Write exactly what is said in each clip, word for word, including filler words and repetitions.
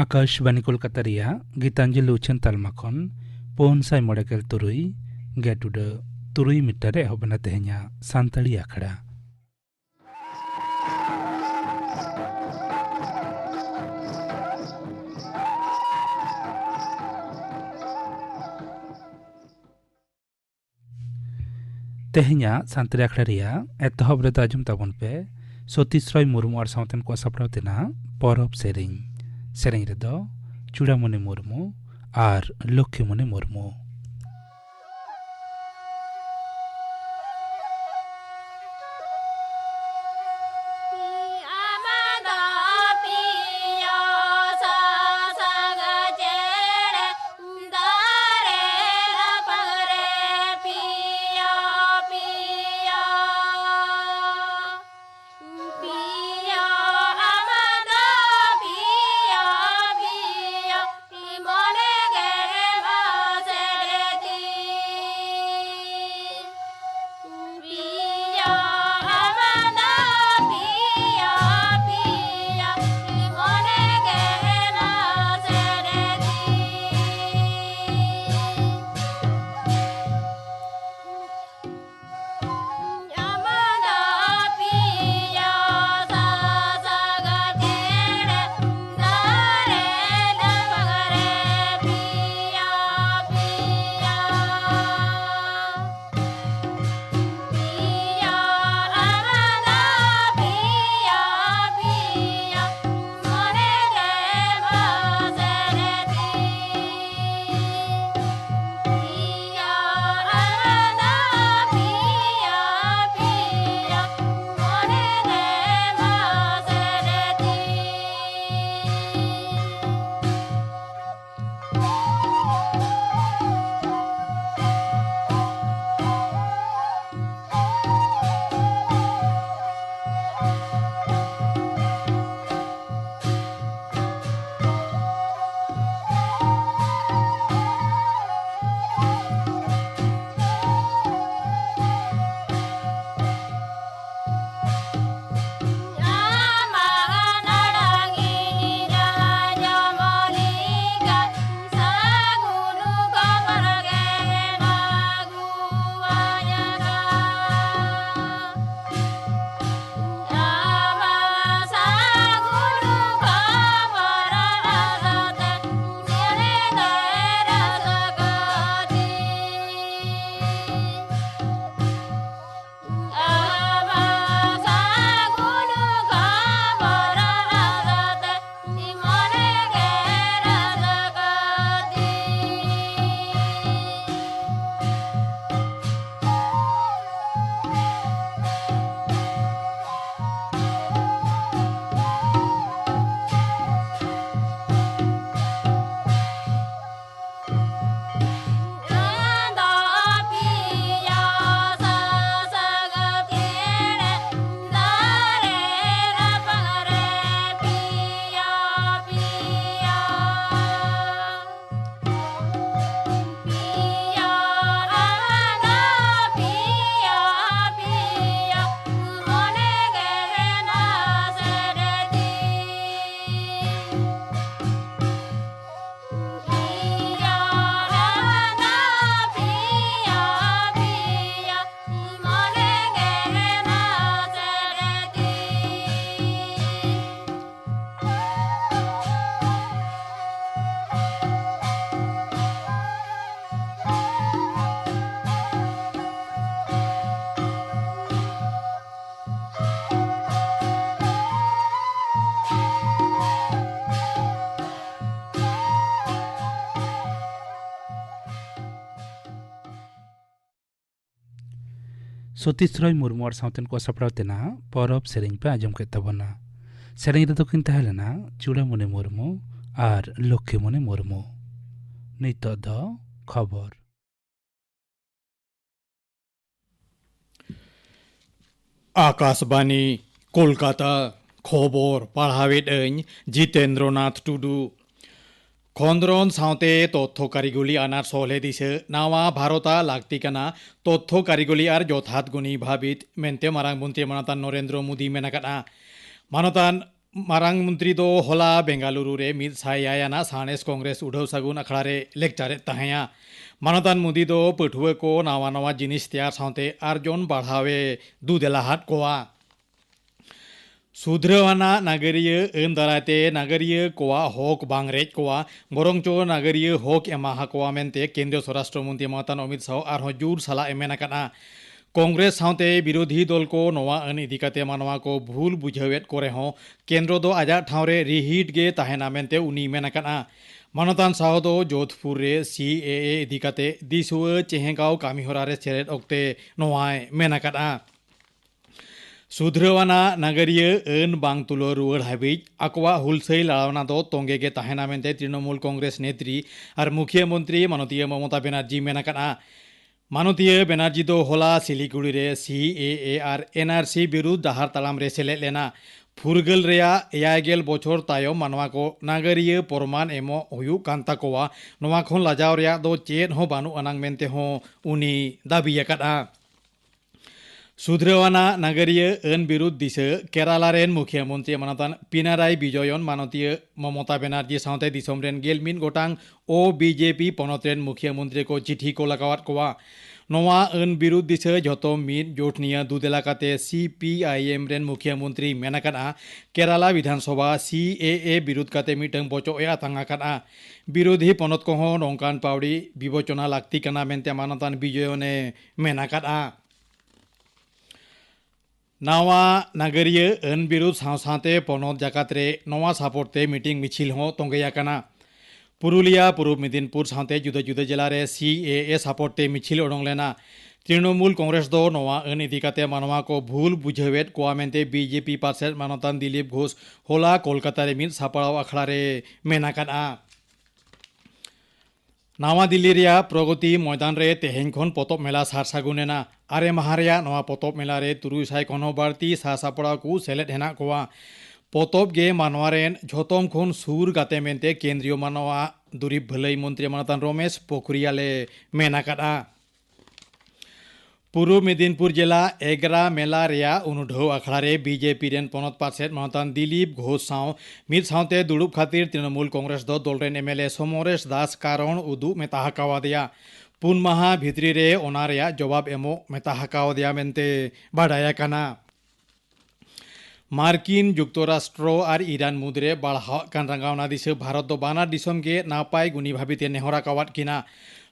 ᱟᱠᱟᱥᱵᱟᱱᱤ ᱠᱳᱞᱠᱟᱛᱟ ᱨᱮᱭᱟᱜ ᱜᱤᱛᱟᱧᱡᱚᱞᱤ ᱩᱪᱷᱟᱹᱱ ᱛᱟᱞᱢᱟ ᱠᱷᱚᱱ ᱯᱩᱱ ᱥᱟᱭ ᱢᱚᱬᱮ ᱜᱮᱞ ᱛᱩᱨᱩᱭ ᱜᱮᱴ ᱩᱰᱟᱹ ᱛᱩᱨᱩᱭ ᱢᱤᱴᱟᱨ ᱨᱮ ᱮᱦᱚᱵ ᱮᱱᱟ ᱛᱮᱦᱮᱧᱟᱜ ᱥᱟᱱᱛᱟᱲᱤ ᱟᱠᱷᱲᱟ᱾ ᱛᱮᱦᱮᱧᱟᱜ ᱥᱟᱱᱛᱟᱲᱤ ᱟᱠᱷᱲᱟ ᱨᱮᱭᱟᱜ ᱮᱛᱚᱦᱚᱵ ᱨᱮᱫᱚ ᱟᱸᱡᱚᱢ ᱛᱟᱵᱚᱱ ᱯᱮ ᱥᱚᱛᱤᱥ ᱨᱚᱭ ᱢᱩᱨᱢᱩ ᱟᱨ ᱥᱟᱶᱛᱮᱱ ᱠᱚᱣᱟᱜ ᱥᱟᱯᱲᱟᱣ ᱛᱮᱱᱟᱜ ᱯᱚᱨᱚᱵᱽ ᱥᱮᱨᱮᱧ᱾ ᱥᱮᱨᱮᱧ ᱨᱮᱫᱚ ᱪᱩᱲᱟᱢᱩᱱᱤ ᱢᱩᱨᱢᱩ ᱟᱨ ᱞᱚᱠᱠᱷᱤᱢᱩᱱᱤ ᱢᱩᱨᱢᱩ᱾ ᱥᱚᱛᱤᱥ ᱨᱚᱭ ᱢᱩᱨᱢᱩ ᱟᱨ ᱥᱟᱶᱛᱮᱱ ᱠᱚ ᱥᱟᱯᱲᱟᱣ ᱛᱮᱱᱟᱜ ᱯᱚᱨᱚᱵᱽ ᱥᱮᱨᱮᱧ ᱯᱮ ᱟᱸᱡᱚᱢ ᱠᱮᱫ ᱛᱟᱵᱚᱱᱟ᱾ ᱥᱮᱨᱮᱧ ᱨᱮᱫᱚ ᱠᱤᱱ ᱛᱟᱦᱮᱸ ᱞᱮᱱᱟ ᱪᱩᱲᱟᱢᱩᱱᱤ ᱢᱩᱨᱢᱩ ᱟᱨ ᱞᱚᱠᱠᱷᱤᱢᱩᱱᱤ ᱢᱩᱨᱢᱩ᱾ ᱱᱤᱛᱚᱜ ᱫᱚ ᱠᱷᱚᱵᱚᱨ᱾ ᱟᱠᱟᱥᱵᱟᱱᱤ, ᱠᱳᱞᱠᱟᱛᱟ᱾ ᱠᱷᱚᱵᱚᱨ ᱯᱟᱲᱦᱟᱣᱮᱫ ᱟᱹᱧ ᱡᱤᱛᱮᱱᱫᱨᱚᱱᱟᱛᱷ ᱴᱩᱰᱩ᱾ ᱠᱷᱚᱸᱫᱽᱨᱚᱱ ᱥᱟᱶᱛᱮ ᱛᱚᱛᱛᱷᱚ ᱠᱟᱹᱨᱤᱜᱚᱞᱤ ᱟᱱᱟᱴ ᱥᱚᱞᱦᱮ ᱫᱤᱥᱟᱹ ᱱᱟᱣᱟ ᱵᱷᱟᱨᱚᱛᱟᱜ ᱞᱟᱹᱠᱛᱤ ᱠᱟᱱᱟ, ᱛᱚᱛᱛᱷᱚ ᱠᱟᱹᱨᱤᱜᱚᱞᱤ ᱟᱨ ᱡᱚᱛᱷᱟᱛ ᱜᱩᱱᱤ ᱵᱷᱟᱵᱤᱛ ᱢᱮᱱᱛᱮ ᱢᱟᱨᱟᱝ ᱢᱚᱱᱛᱨᱤ ᱢᱟᱱᱚᱛᱟᱱ ᱱᱚᱨᱮᱱᱫᱨᱚ ᱢᱳᱫᱤ ᱢᱮᱱ ᱟᱠᱟᱫᱼᱟ᱾ ᱢᱟᱱᱚᱛᱟᱱ ᱢᱟᱨᱟᱝ ᱢᱚᱱᱛᱨᱤ ᱫᱚ ᱦᱚᱞᱟ ᱵᱮᱝᱜᱟᱞᱩᱨᱩ ᱨᱮ ᱢᱤᱫ ᱥᱟᱭ ᱮᱭᱟᱭ ᱟᱱᱟᱜ ᱥᱟᱬᱮᱥ ᱠᱚᱝᱜᱨᱮᱥ ᱩᱰᱷᱟᱹᱣ ᱥᱟᱹᱜᱩᱱ ᱟᱠᱷᱲᱟ ᱨᱮ ᱞᱮᱠᱪᱟᱨᱮᱫ ᱛᱟᱦᱮᱸᱭᱟ᱾ ᱢᱟᱱᱚᱛᱟᱱ ᱢᱳᱫᱤ ᱫᱚ ᱯᱟᱹᱴᱷᱩᱣᱟᱹ ᱠᱚ ᱱᱟᱣᱟ ᱱᱟᱣᱟ ᱡᱤᱱᱤᱥ ᱛᱮᱭᱟᱨ ᱥᱟᱶᱛᱮ ᱟᱨᱡᱚᱱ ᱵᱟᱲᱦᱟᱣᱮ ᱫᱩ ᱫᱮᱞᱟ ᱦᱟᱫ ᱠᱚᱣᱟ᱾ ᱥᱩᱫᱷᱨᱟᱹᱣ ᱟᱱᱟᱜ ᱱᱟᱜᱟᱨᱤᱭᱟᱹ ᱟᱹᱱ ᱫᱟᱨᱟᱭ ᱛᱮ ᱱᱟᱜᱟᱨᱤᱭᱟᱹ ᱠᱚᱣᱟᱜ ᱦᱚᱠ ᱵᱟᱝ ᱨᱮᱡ ᱠᱚᱣᱟ, ᱵᱚᱨᱚᱝ ᱪᱚ ᱱᱟᱜᱟᱨᱤᱭᱟᱹ ᱦᱚᱠ ᱮᱢᱟ ᱦᱟᱠᱚᱣᱟ ᱢᱮᱱᱛᱮ ᱠᱮᱱᱫᱨᱤᱭᱚ ᱥᱚᱨᱟᱥᱴᱨᱚ ᱢᱚᱱᱛᱨᱤ ᱢᱟᱱᱚᱛᱟᱱ ᱚᱢᱤᱛ ᱥᱟᱦ ᱟᱨᱦᱚᱸ ᱡᱳᱨ ᱥᱟᱞᱟᱜ ᱮ ᱢᱮᱱ ᱟᱠᱟᱫᱼᱟ᱾ ᱠᱚᱝᱜᱨᱮᱥ ᱥᱟᱶᱛᱮ ᱵᱤᱨᱳᱫᱷᱤ ᱫᱚᱞ ᱠᱚ ᱱᱚᱣᱟ ᱟᱹᱱ ᱤᱫᱤ ᱠᱟᱛᱮ ᱢᱟᱱᱣᱟ ᱠᱚ ᱵᱷᱩᱞ ᱵᱩᱡᱷᱟᱹᱣᱮᱫ ᱠᱚ ᱨᱮᱦᱚᱸ ᱠᱮᱱᱫᱨᱚ ᱫᱚ ᱟᱡᱟᱜ ᱴᱷᱟᱶ ᱨᱮ ᱨᱤᱦᱤᱴ ᱜᱮ ᱛᱟᱦᱮᱱᱟ ᱢᱮᱱᱛᱮ ᱩᱱᱤᱭ ᱢᱮᱱ ᱟᱠᱟᱫᱼᱟ᱾ ᱢᱟᱱᱚᱛᱟᱱ ᱥᱟᱦ ᱫᱚ ᱡᱳᱫᱷᱯᱩᱨ ᱨᱮ ᱥᱤ ᱮ ᱮ ᱤᱫᱤ ᱠᱟᱛᱮ ᱫᱤᱥᱩᱣᱟᱹ ᱪᱮᱦᱮᱸᱜᱟᱣ ᱠᱟᱹᱢᱤᱦᱚᱨᱟ ᱨᱮ ᱥᱮᱞᱮᱫ ᱚᱠᱛᱮ ᱱᱚᱣᱟᱭ ᱢᱮᱱ ᱟᱠᱟᱫᱼᱟ᱾ ᱥᱩᱫᱷᱨᱟᱹᱣ ᱟᱱᱟᱜ ᱱᱟᱜᱟᱨᱤᱭᱟᱹ ᱟᱹᱱ ᱵᱟᱝ ᱛᱩᱞᱟᱹᱣ ᱨᱩᱣᱟᱹᱲ ᱦᱟᱹᱵᱤᱡ ᱟᱠᱚᱣᱟᱜ ᱦᱩᱞᱥᱟᱹᱭ ᱞᱟᱲᱟᱣᱱᱟ ᱫᱚ ᱛᱚᱸᱜᱮ ᱜᱮ ᱛᱟᱦᱮᱱᱟ ᱢᱮᱱᱛᱮ ᱛᱨᱤᱱᱚᱢᱩᱞ ᱠᱚᱝᱜᱨᱮᱥ ᱱᱮᱛᱨᱤ ᱟᱨ ᱢᱩᱠᱷᱤᱭᱟᱹ ᱢᱚᱱᱛᱨᱤ ᱢᱟᱱᱚᱛᱤᱭᱟᱹ ᱢᱚᱢᱚᱛᱟ ᱵᱮᱱᱟᱨᱡᱤ ᱢᱮᱱ ᱟᱠᱟᱫᱼᱟ᱾ ᱢᱟᱱᱚᱛᱤᱭᱟᱹ ᱵᱮᱱᱟᱨᱡᱤ ᱫᱚ ᱦᱚᱞᱟ ᱥᱤᱞᱤᱜᱩᱲᱤ ᱨᱮ ᱥᱤ ᱮ ᱮ ᱟᱨ ᱮᱱ ᱟᱨ ᱥᱤ ᱵᱤᱨᱩᱫᱽ ᱰᱟᱦᱟᱨ ᱛᱟᱲᱟᱢ ᱨᱮ ᱥᱮᱞᱮᱫ ᱞᱮᱱᱟ᱾ ᱯᱷᱩᱨᱜᱟᱹᱞ ᱨᱮᱭᱟᱜ ᱮᱭᱟᱭ ᱜᱮᱞ ᱵᱚᱪᱷᱚᱨ ᱛᱟᱭᱚᱢ ᱢᱟᱱᱣᱟ ᱠᱚ ᱱᱟᱜᱟᱨᱤᱭᱟᱹ ᱯᱚᱨᱢᱟᱱ ᱮᱢᱚᱜ ᱦᱩᱭᱩᱜ ᱠᱟᱱ ᱛᱟᱠᱚᱣᱟ, ᱱᱚᱣᱟ ᱠᱷᱚᱱ ᱞᱟᱡᱟᱣ ᱨᱮᱭᱟᱜ ᱫᱚ ᱪᱮᱫ ᱦᱚᱸ ᱵᱟᱹᱱᱩᱜ ᱟᱱᱟᱝ ᱢᱮᱱᱛᱮ ᱦᱚᱸ ᱩᱱᱤ ᱫᱟᱹᱵᱤ ᱟᱠᱟᱫᱼᱟ᱾ ᱥᱩᱫᱷᱨᱟᱹᱣ ᱟᱱᱟᱜ ᱱᱟᱜᱟᱨᱤᱭᱟᱹ ᱟᱹᱱ ᱵᱤᱨᱩᱫᱽ ᱫᱤᱥᱟᱹ ᱠᱮᱨᱟᱞᱟ ᱨᱮᱱ ᱢᱩᱠᱷᱤᱭᱟᱹ ᱢᱚᱱᱛᱨᱤ ᱢᱟᱱᱚᱛᱟᱱ ᱯᱤᱱᱟᱨᱟᱭ ᱵᱤᱡᱚᱭᱚᱱ ᱢᱟᱱᱚᱛᱤᱭᱟᱹ ᱢᱚᱢᱚᱛᱟ ᱵᱮᱱᱟᱨᱡᱤ ᱥᱟᱶᱛᱮ ᱫᱤᱥᱚᱢ ᱨᱮᱱ ᱜᱮᱞ ᱢᱤᱫ ᱜᱚᱴᱟᱝ ᱳ ᱵᱤ ᱡᱮ ᱯᱤ ᱯᱚᱱᱚᱛ ᱨᱮᱱ ᱢᱩᱠᱷᱤᱭᱟᱹ ᱢᱚᱱᱛᱨᱤ ᱠᱚ ᱪᱤᱴᱷᱤ ᱠᱚ ᱞᱟᱜᱟᱣᱟᱫ ᱠᱚᱣᱟ᱾ ᱱᱚᱣᱟ ᱟᱹᱱ ᱵᱤᱨᱩᱫᱽ ᱫᱤᱥᱟᱹ ᱡᱷᱚᱛᱚ ᱢᱤᱫ ᱡᱳᱴ ᱱᱤᱭᱟᱹ ᱫᱩᱫᱮᱞᱟ ᱠᱟᱛᱮ ᱥᱤ ᱯᱤ ᱟᱭ ᱮᱢ ᱨᱮᱱ ᱢᱩᱠᱷᱤᱭᱟᱹ ᱢᱚᱱᱛᱨᱤ ᱢᱮᱱ ᱟᱠᱟᱫᱼᱟ, ᱠᱮᱨᱟᱞᱟ ᱵᱤᱫᱷᱟᱱ ᱥᱚᱵᱷᱟ ᱥᱤ ᱮ ᱮ ᱵᱤᱨᱩᱫᱽ ᱠᱟᱛᱮ ᱢᱤᱫᱴᱟᱝ ᱵᱚᱪᱚᱜ ᱮ ᱟᱛᱟᱝ ᱟᱠᱟᱫᱼᱟ᱾ ᱵᱤᱨᱳᱫᱷᱤ ᱯᱚᱱᱚᱛ ᱠᱚᱦᱚᱸ ᱱᱚᱝᱠᱟᱱ ᱯᱟᱹᱣᱲᱤ ᱵᱤᱵᱚᱪᱚᱱᱟ ᱞᱟᱹᱠᱛᱤ ᱠᱟᱱᱟ ᱢᱮᱱᱛᱮ ᱢᱟᱱᱚᱛᱟᱱ ᱵᱤᱡᱚᱭᱚᱱᱮ ᱢᱮᱱ ᱟᱠᱟᱫᱼᱟ᱾ ᱱᱟᱣᱟ ᱱᱟᱜᱟᱨᱤᱭᱟᱹ ᱟᱹᱱ ᱵᱤᱨᱩᱫᱽ ᱥᱟᱶ ᱥᱟᱶᱛᱮ ᱯᱚᱱᱚᱛ ᱡᱟᱠᱟᱛ ᱨᱮ ᱱᱚᱣᱟ ᱥᱟᱯᱚᱨᱴ ᱛᱮ ᱢᱤᱴᱤᱝ ᱢᱤᱪᱷᱤᱞ ᱦᱚᱸ ᱛᱚᱸᱜᱮ ᱟᱠᱟᱱᱟ᱾ ᱯᱩᱨᱩᱞᱤᱭᱟ, ᱯᱩᱨᱩᱵᱽ ᱢᱮᱫᱤᱱᱯᱩᱨ ᱥᱟᱶᱛᱮ ᱡᱩᱫᱟᱹ ᱡᱩᱫᱟᱹ ᱡᱮᱞᱟ ᱨᱮ ᱥᱤ ᱮ ᱮ ᱥᱟᱯᱚᱨᱴ ᱛᱮ ᱢᱤᱪᱷᱤᱞ ᱚᱰᱚᱝ ᱞᱮᱱᱟ᱾ ᱛᱨᱤᱱᱚᱢᱩᱞ ᱠᱚᱝᱜᱨᱮᱥ ᱫᱚ ᱱᱚᱣᱟ ᱟᱹᱱ ᱤᱫᱤ ᱠᱟᱛᱮ ᱢᱟᱱᱣᱟ ᱠᱚ ᱵᱷᱩᱞ ᱵᱩᱡᱷᱟᱹᱣᱮᱫ ᱠᱚᱣᱟ ᱢᱮᱱᱛᱮ ᱵᱤᱡᱮᱯᱤ ᱯᱟᱨᱥᱮᱫ ᱢᱟᱱᱚᱛᱟᱱ ᱫᱤᱞᱤᱯ ᱜᱷᱳᱥ ᱦᱚᱞᱟ ᱠᱳᱞᱠᱟᱛᱟ ᱨᱮ ᱢᱤᱫ ᱥᱟᱯᱲᱟᱣ ᱟᱠᱷᱲᱟ ᱨᱮ ᱢᱮᱱ ᱟᱠᱟᱫᱼᱟ᱾ ᱱᱟᱣᱟ ᱫᱤᱞᱞᱤ ᱨᱮᱭᱟᱜ ᱯᱨᱚᱜᱚᱛᱤ ᱢᱚᱭᱫᱟᱱ ᱨᱮ ᱛᱮᱦᱮᱧ ᱠᱷᱚᱱ ᱯᱚᱛᱚᱵ ᱢᱮᱞᱟ ᱥᱟᱨ ᱥᱟᱹᱜᱩᱱ ᱮᱱᱟ᱾ ᱟᱨᱮ ᱢᱟᱦᱟ ᱨᱮᱭᱟᱜ ᱱᱚᱣᱟ ᱯᱚᱛᱚᱵ ᱢᱮᱞᱟ ᱨᱮ ᱛᱩᱨᱩᱭ ᱥᱟᱭ ᱠᱷᱚᱱ ᱦᱚᱸ ᱵᱟᱹᱲᱛᱤ ᱥᱟᱥᱟᱯᱲᱟᱣ ᱠᱚ ᱥᱮᱞᱮᱫ ᱦᱮᱱᱟᱜ ᱠᱚᱣᱟ᱾ ᱯᱚᱛᱚᱵ ᱜᱮ ᱢᱟᱱᱣᱟ ᱨᱮᱱ ᱡᱷᱚᱛᱚᱢ ᱠᱷᱚᱱ ᱥᱩᱨ ᱜᱟᱛᱮ ᱢᱮᱱᱛᱮ ᱠᱮᱱᱫᱨᱤᱭᱚ ᱢᱟᱱᱣᱟ ᱫᱩᱨᱤᱵ ᱵᱷᱟᱹᱞᱟᱹᱭ ᱢᱚᱱᱛᱨᱤ ᱢᱟᱱᱚᱛᱟᱱ ᱨᱚᱢᱮᱥ ᱯᱳᱠᱷᱨᱤᱭᱟᱞ ᱮ ᱢᱮᱱ ᱟᱠᱟᱫᱼᱟ᱾ ᱯᱩᱨᱩᱵ ᱢᱮᱫᱤᱱᱯᱩᱨ ᱡᱮᱞᱟ ᱮᱜᱽᱨᱟ ᱢᱮᱞᱟ ᱨᱮᱭᱟᱜ ᱩᱱᱩᱰᱷᱟᱹᱣ ᱟᱠᱷᱲᱟ ᱨᱮ ᱵᱤᱡᱮᱯᱤ ᱨᱮᱱ ᱯᱚᱱᱚᱛ ᱯᱟᱨᱥᱮᱫ ᱢᱟᱱᱚᱛᱟᱱ ᱫᱤᱞᱤᱯ ᱜᱷᱳᱥ ᱥᱟᱶ ᱢᱤᱫ ᱥᱟᱶᱛᱮ ᱫᱩᱲᱩᱵ ᱠᱷᱟᱹᱛᱤᱨ ᱛᱨᱤᱱᱚᱢᱩᱞ ᱠᱚᱝᱜᱨᱮᱥ ᱫᱚ ᱫᱚᱞ ᱨᱮᱱ ᱮᱢ ᱮᱞ ᱮ ᱥᱚᱢᱚᱨᱮᱥ ᱫᱟᱥ ᱠᱟᱨᱚᱱ ᱩᱫᱩᱜ ᱢᱮᱛᱟ ᱟᱠᱟᱣᱟᱫᱮᱭᱟ᱾ ᱯᱩᱱ ᱢᱟᱦᱟ ᱵᱷᱤᱛᱨᱤ ᱨᱮ ᱚᱱᱟ ᱨᱮᱭᱟᱜ ᱡᱚᱵᱟᱵ ᱮᱢᱚᱜ ᱢᱮᱛᱟ ᱟᱠᱟᱣᱟᱫᱮᱭᱟ ᱢᱮᱱᱛᱮ ᱵᱟᱰᱟᱭ ᱟᱠᱟᱱᱟ᱾ ᱢᱟᱨᱠᱤᱱ ᱡᱩᱠᱛᱚᱨᱟᱥᱴᱨᱚ ᱟᱨ ᱤᱨᱟᱱ ᱢᱩᱫᱽᱨᱮ ᱵᱟᱲᱦᱟᱣᱜ ᱠᱟᱱ ᱨᱟᱸᱜᱟᱣᱱᱟ ᱫᱤᱥᱟᱹ ᱵᱷᱟᱨᱚᱛ ᱫᱚ ᱵᱟᱱᱟᱨ ᱫᱤᱥᱚᱢ ᱜᱮ ᱱᱟᱯᱟᱭ ᱜᱩᱱᱤ ᱵᱷᱟᱵᱤᱛᱮ ᱱᱮᱦᱚᱨ ᱟᱠᱟᱣᱟᱫ ᱠᱤᱱᱟ᱾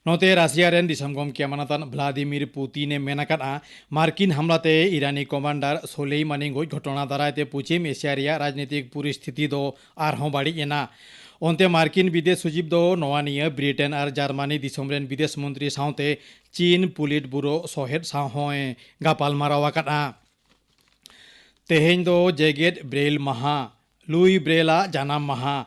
ᱱᱚᱛᱮ ᱨᱟᱥᱤᱭᱟ ᱨᱮᱱ ᱫᱤᱥᱚᱢ ᱜᱚᱢᱠᱮ ᱢᱟᱱᱚᱛᱟᱱ ᱵᱷᱞᱟᱫᱤᱢᱤᱨ ᱯᱩᱛᱤᱱ ᱮ ᱢᱮᱱ ᱟᱠᱟᱫᱼᱟ, ᱢᱟᱨᱠᱤᱱ ᱦᱟᱢᱞᱟᱛᱮ ᱤᱨᱟᱱᱤ ᱠᱚᱢᱟᱱᱰᱟᱨ ᱥᱳᱞᱮᱭᱢᱟᱱᱤ ᱜᱚᱡ ᱜᱷᱚᱴᱚᱱᱟ ᱫᱟᱨᱟᱭᱛᱮ ᱯᱚᱪᱷᱤᱢ ᱮᱥᱤᱭᱟ ᱨᱮᱭᱟᱜ ᱨᱟᱡᱽᱱᱤᱛᱤᱠ ᱯᱚᱨᱤᱥᱛᱷᱤᱛᱤ ᱫᱚ ᱟᱨᱦᱚᱸ ᱵᱟᱹᱲᱤᱡ ᱮᱱᱟ᱾ ᱚᱱᱛᱮ ᱢᱟᱨᱠᱤᱱ ᱵᱤᱫᱮᱥ ᱥᱚᱪᱤᱵᱽ ᱫᱚ ᱱᱚᱣᱟ ᱱᱤᱭᱟᱹ ᱵᱨᱤᱴᱮᱱ ᱟᱨ ᱡᱟᱨᱢᱟᱱᱤ ᱫᱤᱥᱚᱢ ᱨᱮᱱ ᱵᱤᱫᱮᱥ ᱢᱚᱱᱛᱨᱤ ᱥᱟᱶᱛᱮ ᱪᱤᱱ ᱯᱩᱞᱤᱴ ᱵᱩᱨᱳ ᱥᱚᱦᱮᱫ ᱥᱟᱶ ᱦᱚᱸᱭ ᱜᱟᱯᱟᱞ ᱢᱟᱨᱟᱣ ᱟᱠᱟᱫᱼᱟ᱾ ᱛᱮᱦᱮᱧ ᱫᱚ ᱡᱮᱜᱮᱫ ᱵᱨᱮᱞ ᱢᱟᱦᱟ, ᱞᱩᱭ ᱵᱨᱮᱞᱟᱜ ᱡᱟᱱᱟᱢ ᱢᱟᱦᱟ᱾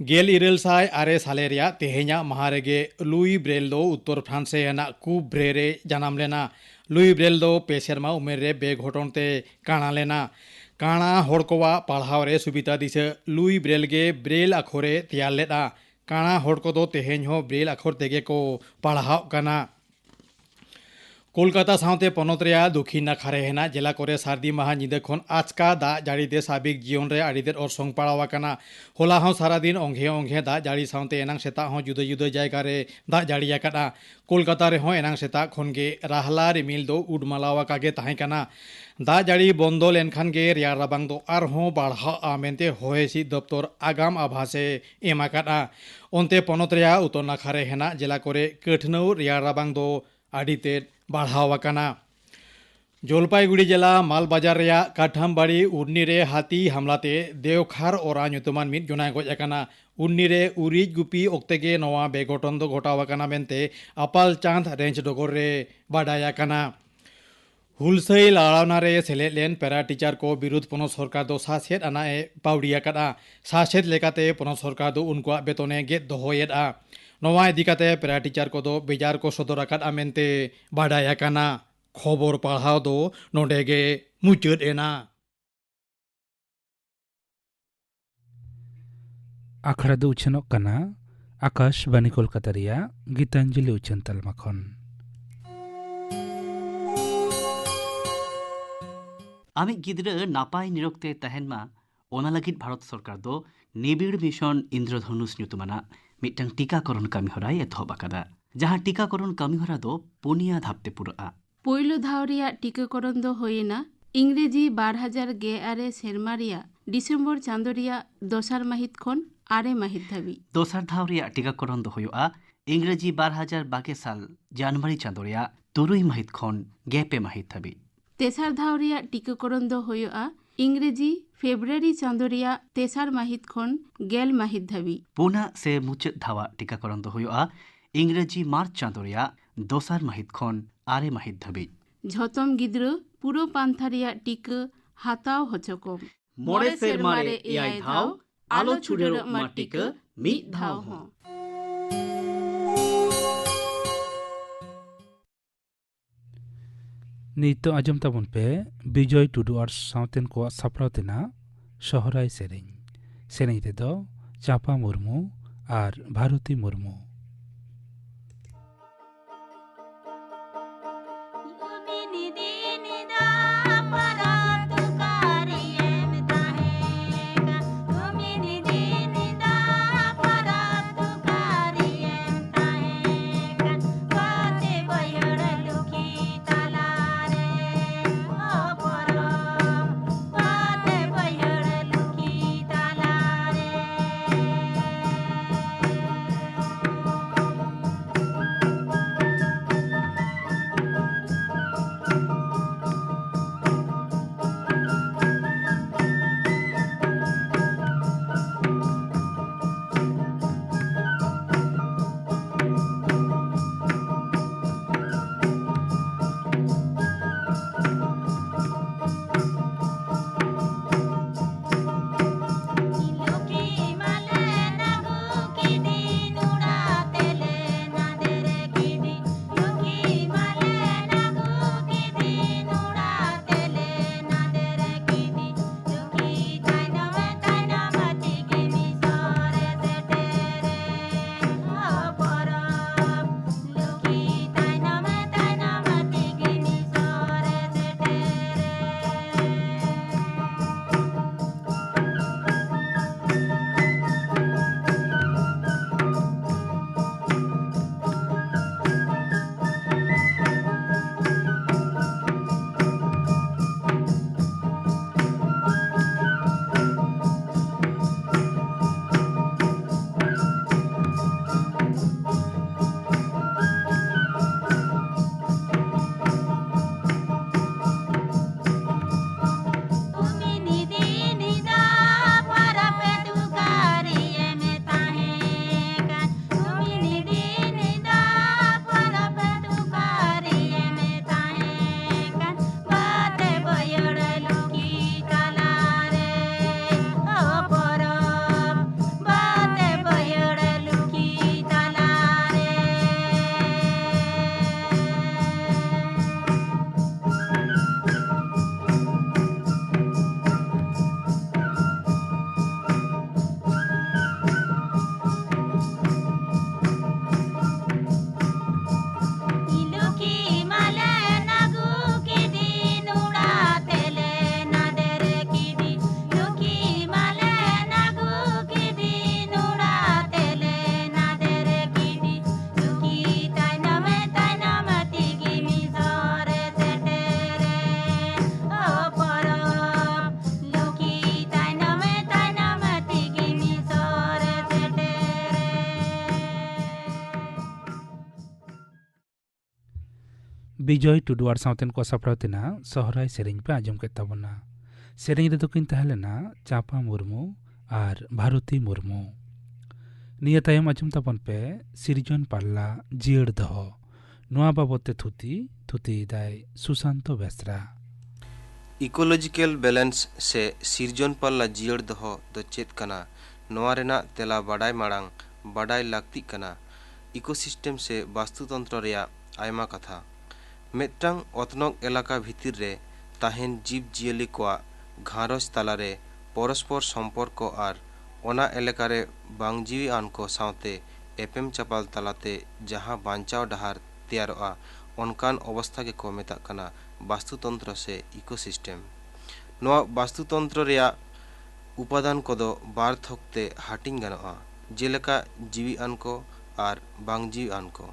ᱜᱮᱞ ᱤᱨᱟᱹᱞ ᱥᱟᱭ ᱟᱨᱮ ᱥᱟᱞᱮ ᱨᱮᱭᱟᱜ ᱛᱮᱦᱮᱧᱟᱜ ᱢᱟᱦᱟ ᱨᱮᱜᱮ ᱞᱩᱭ ᱵᱨᱮᱞ ᱫᱚ ᱩᱛᱛᱚᱨ ᱯᱷᱨᱟᱱᱥ ᱨᱮᱱᱟᱜ ᱠᱩᱵᱷᱨᱮ ᱨᱮ ᱡᱟᱱᱟᱢ ᱞᱮᱱᱟ᱾ ᱞᱩᱭ ᱵᱨᱮᱞ ᱫᱚ ᱯᱮ ᱥᱮᱨᱢᱟ ᱩᱢᱮᱨ ᱨᱮ ᱵᱮᱜᱷᱚᱴᱚᱱ ᱛᱮ ᱠᱟᱬᱟ ᱞᱮᱱᱟ᱾ ᱠᱟᱬᱟ ᱦᱚᱲ ᱠᱚᱣᱟᱜ ᱯᱟᱲᱦᱟᱣ ᱨᱮ ᱥᱩᱵᱤᱫᱷᱟ ᱫᱤᱥᱟᱹ ᱞᱩᱭ ᱵᱨᱮᱞ ᱜᱮ ᱵᱨᱮᱞ ᱟᱠᱷᱚᱨᱮ ᱛᱮᱭᱟᱨ ᱞᱮᱫᱼᱟ᱾ ᱠᱟᱬᱟ ᱦᱚᱲ ᱠᱚᱫᱚ ᱛᱮᱦᱮᱧ ᱦᱚᱸ ᱵᱨᱮᱞ ᱟᱠᱷᱚᱨ ᱛᱮᱜᱮ ᱠᱚ ᱯᱟᱲᱦᱟᱣᱜ ᱠᱟᱱᱟ᱾ ᱠᱳᱞᱠᱟᱛᱟ ᱥᱟᱶᱛᱮ ᱯᱚᱱᱚᱛ ᱨᱮᱭᱟᱜ ᱫᱚᱠᱷᱤᱱ ᱱᱟᱠᱷᱟ ᱨᱮ ᱦᱮᱱᱟᱜ ᱡᱮᱞᱟ ᱠᱚᱨᱮ ᱥᱟᱹᱨᱫᱤ ᱢᱟᱦᱟ ᱧᱤᱫᱟᱹ ᱠᱷᱚᱱ ᱟᱪᱠᱟ ᱫᱟᱜ ᱡᱟᱹᱲᱤ ᱛᱮ ᱥᱟᱵᱤᱠ ᱡᱤᱭᱚᱱ ᱨᱮ ᱟᱹᱰᱤ ᱛᱮᱫ ᱚᱨᱥᱚᱝ ᱯᱟᱲᱟᱣ ᱟᱠᱟᱱᱟ᱾ ᱦᱚᱞᱟ ᱦᱚᱸ ᱥᱟᱨᱟᱫᱤᱱ ᱚᱝᱜᱷᱮ ᱚᱝᱜᱷᱮ ᱫᱟᱜ ᱡᱟᱹᱲᱤ ᱥᱟᱶᱛᱮ ᱮᱱᱟᱝ ᱥᱮᱛᱟᱜ ᱦᱚᱸ ᱡᱩᱫᱟᱹ ᱡᱩᱫᱟᱹ ᱡᱟᱭᱜᱟ ᱨᱮ ᱫᱟᱜ ᱡᱟᱹᱲᱤ ᱟᱠᱟᱫᱼᱟ᱾ ᱠᱳᱞᱠᱟᱛᱟ ᱨᱮᱦᱚᱸ ᱮᱱᱟᱝ ᱥᱮᱛᱟᱜ ᱠᱷᱚᱱ ᱜᱮ ᱨᱟᱦᱞᱟ ᱨᱤᱢᱤᱞ ᱫᱚ ᱩᱰᱢᱟᱞᱟᱣ ᱟᱠᱟ ᱜᱮ ᱛᱟᱦᱮᱸ ᱠᱟᱱᱟ᱾ ᱫᱟᱜ ᱡᱟᱹᱲᱤ ᱵᱚᱱᱫᱚ ᱞᱮᱱᱠᱷᱟᱱ ᱜᱮ ᱨᱮᱭᱟᱲ ᱨᱟᱵᱟᱝ ᱫᱚ ᱟᱨᱦᱚᱸ ᱵᱟᱲᱦᱟᱜᱼᱟ ᱢᱮᱱᱛᱮ ᱦᱚᱭ ᱦᱤᱸᱥᱤᱫ ᱫᱚᱯᱛᱚᱨ ᱟᱜᱟᱢ ᱟᱵᱷᱟᱥ ᱮ ᱮᱢ ᱟᱠᱟᱫᱼᱟ᱾ ᱚᱱᱛᱮ ᱯᱚᱱᱚᱛ ᱨᱮᱭᱟᱜ ᱩᱛᱛᱚᱨ ᱱᱟᱠᱷᱟ ᱨᱮ ᱦᱮᱱᱟᱜ ᱡᱮᱞᱟ ᱠᱚᱨᱮ ᱠᱟᱹᱴᱷᱱᱟᱹᱣ ᱨᱮᱭᱟᱲ ᱨᱟᱵᱟᱝ ᱫᱚ ᱟᱹᱰᱤ ᱛᱮᱫ ᱵᱟᱲᱦᱟᱣ ᱟᱠᱟᱱᱟ᱾ ᱡᱚᱞᱯᱟᱭᱜᱩᱲᱤ ᱡᱮᱞᱟ ᱢᱟᱞᱵᱟᱡᱟᱨ ᱨᱮᱭᱟᱜ ᱠᱟᱴᱷᱟᱢᱵᱟᱲᱤ ᱩᱨᱱᱤ ᱨᱮ ᱦᱟᱹᱛᱤ ᱦᱟᱢᱞᱟ ᱛᱮ ᱫᱮᱣᱠᱷᱟᱨ ᱚᱨᱟ ᱧᱩᱛᱩᱢᱟᱱ ᱢᱤᱫ ᱡᱚᱱᱟᱭ ᱜᱚᱡ ᱟᱠᱟᱱᱟ᱾ ᱩᱨᱱᱤ ᱨᱮ ᱩᱨᱤᱡ ᱜᱩᱯᱤ ᱚᱠᱛᱮ ᱜᱮ ᱱᱚᱣᱟ ᱵᱮᱜᱷᱚᱴᱚᱱ ᱫᱚ ᱜᱷᱚᱴᱟᱣ ᱟᱠᱟᱱᱟ ᱢᱮᱱᱛᱮ ᱟᱯᱟᱞ ᱪᱟᱸᱫᱽ ᱨᱮᱧᱡᱽ ᱰᱚᱜᱚᱨ ᱨᱮ ᱵᱟᱰᱟᱭ ᱟᱠᱟᱱᱟ᱾ ᱦᱩᱞᱥᱟᱹᱭ ᱞᱟᱲᱟᱣᱱᱟ ᱨᱮ ᱥᱮᱞᱮᱫ ᱞᱮᱱ ᱯᱮᱨᱟ ᱴᱤᱪᱟᱨ ᱠᱚ ᱵᱤᱨᱩᱫᱷ ᱯᱚᱱᱚᱛ ᱥᱚᱨᱠᱟᱨ ᱫᱚ ᱥᱟᱥᱮᱛ ᱟᱱᱟᱜ ᱮ ᱯᱟᱹᱣᱲᱤ ᱟᱠᱟᱫᱼᱟ᱾ ᱥᱟᱥᱮᱛ ᱞᱮᱠᱟᱛᱮ ᱯᱚᱱᱚᱛ ᱥᱚᱨᱠᱟᱨ ᱫᱚ ᱩᱱᱠᱩᱣᱟᱜ ᱵᱮᱛᱚᱱ ᱮ ᱜᱮᱫ ᱫᱚᱦᱚᱭᱮᱫᱼᱟ᱾ ᱱᱚᱣᱟ ᱤᱫᱤ ᱠᱟᱛᱮ ᱯᱮᱨᱟ ᱴᱤᱪᱟᱨ ᱠᱚᱫᱚ ᱵᱮᱡᱟᱨ ᱠᱚ ᱥᱚᱫᱚᱨ ᱟᱠᱟᱫᱼᱟ ᱢᱮᱱᱛᱮ ᱵᱟᱰᱟᱭ ᱟᱠᱟᱱᱟ᱾ ᱠᱷᱚᱵᱚᱨ ᱯᱟᱲᱦᱟᱣ ᱫᱚ ᱱᱚᱰᱮ ᱜᱮ ᱢᱩᱪᱟᱹᱫ ᱮᱱᱟ᱾ ᱟᱠᱷᱲᱟ ᱫᱚ ᱩᱪᱷᱟᱹᱱᱚᱜ ᱠᱟᱱᱟ ᱟᱠᱟᱥᱵᱟᱱᱤ ᱠᱳᱞᱠᱟᱛᱟ ᱨᱮᱭᱟᱜ ᱜᱤᱛᱟᱧᱡᱚᱞᱤ ᱩᱪᱷᱟᱹᱱ ᱛᱟᱞᱢᱟ ᱠᱷᱚᱱ᱾ ᱟᱢᱤᱡ ᱜᱤᱫᱽᱨᱟᱹ ᱱᱟᱯᱟᱭ ᱱᱤᱨᱚᱠ ᱛᱮ ᱛᱟᱦᱮᱱ ᱢᱟ, ᱚᱱᱟ ᱞᱟᱹᱜᱤᱫ ᱵᱷᱟᱨᱚᱛ ᱥᱚᱨᱠᱟᱨ ᱫᱚ ᱱᱤᱵᱤᱲ ᱢᱤᱥᱚᱱ ᱤᱱᱫᱨᱚᱫᱷᱚᱱᱩᱥ ᱧᱩᱛᱩᱢᱟᱱᱟᱜ ᱢᱤᱫᱴᱟᱝ ᱴᱤᱠᱟᱠᱚᱨᱚᱱ ᱠᱟᱹᱢᱤᱦᱚᱨᱟᱭ ᱮᱛᱚᱦᱚᱵ ᱟᱠᱟᱫᱟ, ᱡᱟᱦᱟᱸ ᱴᱤᱠᱟᱠᱚᱨᱚᱱ ᱠᱟᱹᱢᱤᱦᱚᱨᱟ ᱫᱚ ᱯᱩᱱᱭᱟ ᱫᱷᱟᱯ ᱛᱮ ᱯᱩᱨᱟᱹᱜᱼᱟ᱾ ᱯᱳᱭᱞᱳ ᱫᱷᱟᱣ ᱨᱮᱭᱟᱜ ᱴᱤᱠᱟᱹᱠᱚᱨᱚᱱ ᱫᱚ ᱦᱩᱭᱮᱱᱟ ᱤᱝᱨᱮᱡᱤ ᱵᱟᱨ ᱦᱟᱡᱟᱨ ᱜᱮᱞ ᱟᱨᱮ ᱥᱮᱨᱢᱟ ᱨᱮᱭᱟᱜ ᱰᱤᱥᱮᱢᱵᱚᱨ ᱪᱟᱸᱫᱚ ᱨᱮᱭᱟᱜ ᱫᱚᱥᱟᱨ ᱢᱟᱹᱦᱤᱛ ᱠᱷᱚᱱ ᱟᱨᱮ ᱢᱟᱹᱦᱤᱛ ᱫᱷᱟᱹᱵᱤᱡ᱾ ᱫᱚᱥᱟᱨ ᱫᱷᱟᱣ ᱨᱮᱭᱟᱜ ᱴᱤᱠᱟᱹᱠᱚᱨᱚᱱ ᱫᱚ ᱦᱩᱭᱩᱜᱼᱟ ᱤᱝᱨᱮᱡᱤ ᱵᱟᱨ ᱦᱟᱡᱟᱨ ᱵᱟᱜᱮ ᱥᱟᱞ ᱡᱟᱱᱩᱣᱟᱨᱤ ᱪᱟᱸᱫᱚ ᱨᱮᱭᱟᱜ ᱛᱩᱨᱩᱭ ᱢᱟᱹᱦᱤᱛ ᱠᱷᱚᱱ ᱜᱮᱞ ᱯᱮ ᱢᱟᱹᱦᱤᱛ ᱫᱷᱟᱹᱵᱤᱡ᱾ ᱛᱮᱥᱟᱨ ᱫᱷᱟᱣ ᱨᱮᱭᱟᱜ ᱴᱤᱠᱟᱹᱠᱚᱨᱚᱱ ᱫᱚ ᱦᱩᱭᱩᱜᱼᱟ ᱤᱝᱨᱮᱡᱤ ᱯᱷᱮᱵᱨᱩᱣᱟᱨᱤ ᱪᱟᱸᱫᱚ ᱨᱮᱭᱟᱜ ᱛᱮᱥᱟᱨ ᱢᱟᱹᱦᱤᱛ ᱠᱷᱚᱱ ᱜᱮᱞ ᱢᱟᱹᱦᱤᱛ ᱫᱷᱟᱹᱵᱤᱡ᱾ ᱯᱩᱱᱟᱜ ᱥᱮ ᱢᱩᱪᱟᱹᱫ ᱫᱷᱟᱣᱟᱜ ᱴᱤᱠᱟᱹᱠᱚᱨᱚᱱ ᱫᱚ ᱦᱩᱭᱩᱜᱼᱟ ᱤᱝᱨᱮᱡᱤ ᱢᱟᱨᱪ ᱪᱟᱸᱫᱚ ᱨᱮᱭᱟᱜ ᱫᱚᱥᱟᱨ ᱢᱟᱹᱦᱤᱛ ᱠᱷᱚᱱ ᱟᱨᱮ ᱢᱟᱹᱦᱤᱛ ᱫᱷᱟᱹᱵᱤᱡ᱾ ᱡᱷᱚᱛᱚᱢ ᱜᱤᱫᱽᱨᱟᱹ ᱯᱩᱨᱟᱹ ᱯᱟᱱᱛᱷᱟ ᱨᱮᱭᱟᱜ ᱴᱤᱠᱟᱹ ᱦᱟᱛᱟᱣ ᱦᱚᱪᱚ ᱠᱚᱢ᱾ ᱢᱚᱬᱮ ᱥᱮᱨᱢᱟ ᱨᱮ ᱮᱭᱟᱭ ᱫᱷᱟᱣ, ᱟᱞᱚ ᱪᱷᱩᱰᱟᱹᱨᱚᱜ ᱢᱟ ᱴᱤᱠᱟᱹ ᱢᱤᱫ ᱫᱷᱟᱣ ᱦᱚᱸ᱾ ᱱᱤᱛᱚᱜ ᱟᱸᱡᱚᱢ ᱛᱟᱵᱚᱱ ᱯᱮ ᱵᱤᱡᱚᱭ ᱴᱩᱰᱩ ᱟᱨ ᱥᱟᱶᱛᱮᱱ ᱠᱚᱣᱟᱜ ᱥᱟᱯᱲᱟᱣ ᱛᱮᱱᱟᱜ ᱥᱚᱦᱨᱟᱭ ᱥᱮᱨᱮᱧ᱾ ᱥᱮᱨᱮᱧ ᱨᱮᱫᱚ ᱪᱟᱸᱯᱟ ᱢᱩᱨᱢᱩ ᱟᱨ ᱵᱷᱟᱨᱚᱛᱤ ᱢᱩᱨᱢᱩ᱾ ᱵᱤᱡᱚᱭ ᱴᱩᱰᱩ ᱟᱨ ᱥᱟᱶᱛᱮᱱ ᱠᱚ ᱥᱟᱯᱲᱟᱣ ᱛᱮᱱᱟᱜ ᱥᱚᱦᱨᱟᱭ ᱥᱮᱨᱮᱧ ᱯᱮ ᱟᱸᱡᱚᱢ ᱠᱮᱫ ᱛᱟᱵᱚᱱᱟ᱾ ᱥᱮᱨᱮᱧ ᱨᱮᱫᱚ ᱠᱤᱱ ᱛᱟᱦᱮᱸ ᱞᱮᱱᱟ ᱪᱟᱸᱯᱟ ᱢᱩᱨᱢᱩ ᱟᱨ ᱵᱷᱟᱨᱚᱛᱤ ᱢᱩᱨᱢᱩ᱾ ᱱᱤᱭᱟᱹ ᱛᱟᱭᱚᱢ ᱟᱸᱡᱚᱢ ᱛᱟᱵᱚᱱ ᱯᱮ ᱥᱤᱨᱡᱚᱱ ᱯᱟᱞᱞᱟ ᱡᱤᱭᱟᱹᱲ ᱫᱚᱦᱚ᱾ ᱱᱚᱣᱟ ᱵᱟᱵᱚᱛ ᱛᱮ ᱛᱷᱩᱛᱤ, ᱛᱷᱩᱛᱤᱭᱮᱫᱟᱭ ᱥᱩᱥᱟᱱᱛᱚ ᱵᱮᱥᱨᱟ᱾ Ecological balance ᱥᱮ ᱥᱤᱨᱡᱚᱱ ᱯᱟᱞᱞᱟ ᱡᱤᱭᱟᱹᱲ ᱫᱚᱦᱚ ᱫᱚ ᱪᱮᱫ ᱠᱟᱱᱟ? ᱱᱚᱣᱟ ᱨᱮᱱᱟᱜ ᱛᱮᱞᱟ ᱵᱟᱰᱟᱭ ᱢᱟᱲᱟᱝ ᱵᱟᱰᱟᱭ ᱞᱟᱹᱠᱛᱤᱜ ᱠᱟᱱᱟ ecosystem ᱥᱮ ᱵᱟᱥᱛᱩᱛᱚᱱᱛᱨᱚ ᱨᱮᱭᱟᱜ ᱟᱭᱢᱟ ᱠᱟᱛᱷᱟ᱾ ᱢᱤᱫᱴᱟᱝ ᱚᱛᱱᱚᱜ ᱮᱞᱟᱠᱟ ᱵᱷᱤᱛᱤᱨ ᱨᱮ ᱛᱟᱦᱮᱱ ᱡᱤᱵᱽ ᱡᱤᱭᱟᱹᱞᱤ ᱠᱚᱣᱟᱜ ᱜᱷᱟᱨᱚᱸᱡᱽ ᱛᱟᱞᱟᱨᱮ ᱯᱚᱨᱚᱥᱯᱚᱨ ᱥᱚᱢᱯᱚᱨᱠᱚ ᱟᱨ ᱚᱱᱟ ᱮᱞᱟᱠᱟ ᱨᱮ ᱵᱟᱝ ᱡᱤᱣᱤ ᱟᱱ ᱠᱚ ᱥᱟᱶᱛᱮ ᱮᱯᱮᱢ ᱪᱟᱯᱟᱞ ᱛᱟᱞᱟᱛᱮ ᱡᱟᱦᱟᱸ ᱵᱟᱧᱪᱟᱣ ᱰᱟᱦᱟᱨ ᱛᱮᱭᱟᱨᱚᱜᱼᱟ, ᱚᱱᱠᱟᱱ ᱚᱵᱚᱥᱛᱷᱟ ᱜᱮᱠᱚ ᱢᱮᱛᱟᱜ ᱠᱟᱱᱟ ᱵᱟᱥᱛᱩᱛᱚᱱᱛᱨᱚ ᱥᱮ ecosystem᱾ ᱱᱚᱣᱟ ᱵᱟᱥᱛᱩᱛᱚᱱᱛᱨᱚ ᱨᱮᱭᱟᱜ ᱩᱯᱟᱫᱟᱱ ᱠᱚᱫᱚ ᱵᱟᱨ ᱛᱷᱚᱠ ᱛᱮ ᱦᱟᱹᱴᱤᱧ ᱜᱟᱱᱚᱜᱼᱟ, ᱡᱮᱞᱮᱠᱟ ᱡᱤᱣᱤ ᱟᱱ ᱠᱚ ᱟᱨ ᱵᱟᱝ ᱡᱤᱣᱤ ᱟᱱ ᱠᱚ᱾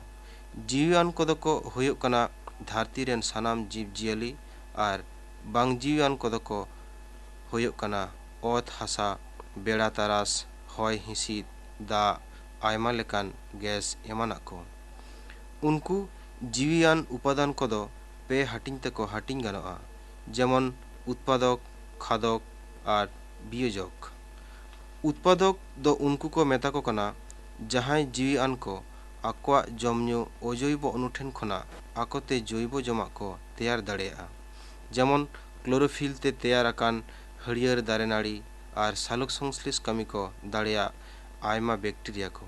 ᱡᱤᱣᱤ ᱟᱱ ᱠᱚᱫᱚ ᱠᱚ ᱦᱩᱭᱩᱜ ᱠᱟᱱᱟ ᱫᱷᱟᱹᱨᱛᱤ ᱨᱮᱱ ᱥᱟᱱᱟᱢ ᱡᱤᱵᱽ ᱡᱤᱭᱟᱹᱞᱤ, ᱟᱨ ᱵᱟᱝ ᱡᱤᱣᱤ ᱟᱱ ᱠᱚᱫᱚ ᱠᱚ ᱦᱩᱭᱩᱜ ᱠᱟᱱᱟ ᱚᱛ ᱦᱟᱥᱟ, ᱵᱮᱲᱟ ᱛᱟᱨᱟᱥ, ᱦᱚᱭ ᱦᱤᱸᱥᱤᱫ, ᱫᱟᱜ, ᱟᱭᱢᱟ ᱞᱮᱠᱟᱱ ᱜᱮᱥ ᱮᱢᱟᱱᱟᱜ ᱠᱚ᱾ ᱩᱱᱠᱩ ᱡᱤᱣᱤᱭᱟᱱ ᱩᱯᱟᱫᱟᱱ ᱠᱚᱫᱚ ᱯᱮ ᱦᱟᱹᱴᱤᱧ ᱛᱮᱠᱚ ᱦᱟᱹᱴᱤᱧ ᱜᱟᱱᱚᱜᱼᱟ, ᱡᱮᱢᱚᱱ ᱩᱛᱯᱟᱫᱚᱠ, ᱠᱷᱟᱫᱚᱠ ᱟᱨ ᱵᱤᱭᱳᱡᱚᱠ᱾ ᱩᱛᱯᱟᱫᱚᱠ ᱫᱚ ᱩᱱᱠᱩ ᱠᱚ ᱢᱮᱛᱟ ᱠᱚ ᱠᱟᱱᱟ, ᱡᱟᱦᱟᱸᱭ ᱡᱤᱣᱤ ᱟᱱ ᱠᱚ ᱟᱠᱚᱣᱟᱜ ᱡᱚᱢ ᱧᱩ ᱚᱡᱚᱭᱵᱚ ᱚᱱᱩ ᱴᱷᱮᱱ ᱠᱷᱚᱱᱟᱜ ᱟᱠᱚᱛᱮ ᱡᱚᱭᱵᱚ ᱡᱚᱢᱟᱜ ᱠᱚ ᱛᱮᱭᱟᱨ ᱫᱟᱲᱮᱭᱟᱜᱼᱟ, ᱡᱮᱢᱚᱱ ᱠᱞᱳᱨᱳᱯᱷᱤᱞ ᱛᱮ ᱛᱮᱭᱟᱨ ᱟᱠᱟᱱ ᱦᱟᱹᱨᱭᱟᱹᱲ ᱫᱟᱨᱮ ᱱᱟᱹᱲᱤ ᱟᱨ ᱥᱟᱞᱚᱠ ᱥᱚᱝᱥᱞᱮᱥ ᱠᱟᱹᱢᱤ ᱠᱚ ᱫᱟᱲᱮᱭᱟᱜ ᱟᱭᱢᱟ ᱵᱮᱠᱴᱮᱨᱤᱭᱟ ᱠᱚ᱾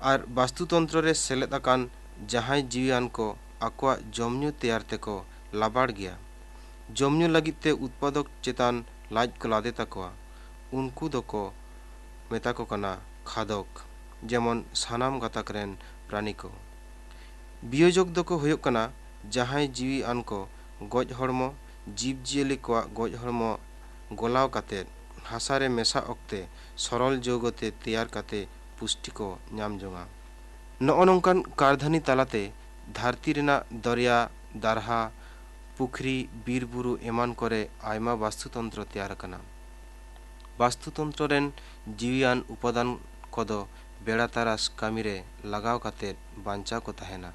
ᱟᱨ ᱵᱟᱥᱛᱩᱛᱚᱱᱛᱨᱚ ᱨᱮ ᱥᱮᱞᱮᱫ ᱟᱠᱟᱱ ᱡᱟᱦᱟᱸᱭ ᱡᱤᱣᱤᱭᱟᱱ ᱠᱚ ᱟᱠᱚᱣᱟᱜ ᱡᱚᱢ ᱧᱩ ᱛᱮᱭᱟᱨ ᱛᱮᱠᱚ ᱞᱟᱵᱟᱲ ᱜᱮᱭᱟ᱾ ᱡᱚᱢ ᱧᱩ ᱞᱟᱹᱜᱤᱫ ᱛᱮ ᱩᱛᱯᱟᱫᱚᱠ ᱪᱮᱛᱟᱱ ᱞᱟᱡ ᱠᱚ ᱞᱟᱫᱮ ᱛᱟᱠᱚᱣᱟ, ᱩᱱᱠᱩ ᱫᱚᱠᱚ ᱢᱮᱛᱟ ᱠᱚ ᱠᱟᱱᱟ ᱠᱷᱟᱫᱚᱠ, ᱡᱮᱢᱚᱱ ᱥᱟᱱᱟᱢ ᱜᱟᱛᱟᱠ ᱨᱮᱱ ᱯᱨᱟᱱᱤ ᱠᱚ᱾ ᱵᱤᱭᱳᱡᱚᱠ ᱫᱚᱠᱚ ᱦᱩᱭᱩᱜ ᱠᱟᱱᱟ ᱡᱟᱦᱟᱸᱭ ᱡᱤᱣᱤ ᱟᱱ ᱠᱚ ᱜᱚᱡ ᱦᱚᱲᱢᱚ, ᱡᱤᱵᱽ ᱡᱤᱭᱟᱹᱞᱤ ᱠᱚᱣᱟᱜ ᱜᱚᱡ ᱦᱚᱲᱢᱚ ᱜᱚᱞᱟᱣ ᱠᱟᱛᱮ ᱦᱟᱥᱟ ᱨᱮ ᱢᱮᱥᱟ ᱚᱠᱛᱮ ᱥᱚᱨᱚᱞ ᱡᱳᱣᱜᱚ ᱛᱮ ᱛᱮᱭᱟᱨ ᱠᱟᱛᱮ ᱯᱩᱥᱴᱤ ᱠᱚ ᱧᱟᱢ ᱡᱚᱝᱟ᱾ ᱱᱚᱜᱼᱚ ᱱᱚᱝᱠᱟᱱ ᱠᱟᱨᱫᱷᱟᱹᱱᱤ ᱛᱟᱞᱟᱛᱮ ᱫᱷᱟᱹᱨᱛᱤ ᱨᱮᱱᱟᱜ ᱫᱚᱨᱭᱟ, ᱫᱟᱨᱦᱟ, ᱯᱩᱠᱷᱨᱤ, ᱵᱤᱨ ᱵᱩᱨᱩ ᱮᱢᱟᱱ ᱠᱚᱨᱮ ᱟᱭᱢᱟ ᱵᱟᱥᱛᱩᱛᱚᱱᱛᱨᱚ ᱛᱮᱭᱟᱨ ᱟᱠᱟᱱᱟ᱾ ᱵᱟᱥᱛᱩᱛᱚᱱᱛᱨᱚ ᱨᱮᱱ ᱡᱤᱣᱤᱭᱟᱱ ᱩᱯᱟᱫᱟᱱ ᱠᱚᱫᱚ ᱵᱮᱲᱟ ᱛᱟᱨᱟᱥ ᱠᱟᱹᱢᱤ ᱨᱮ ᱞᱟᱜᱟᱣ ᱠᱟᱛᱮ ᱵᱟᱧᱪᱟᱣ ᱠᱚ ᱛᱟᱦᱮᱱᱟ᱾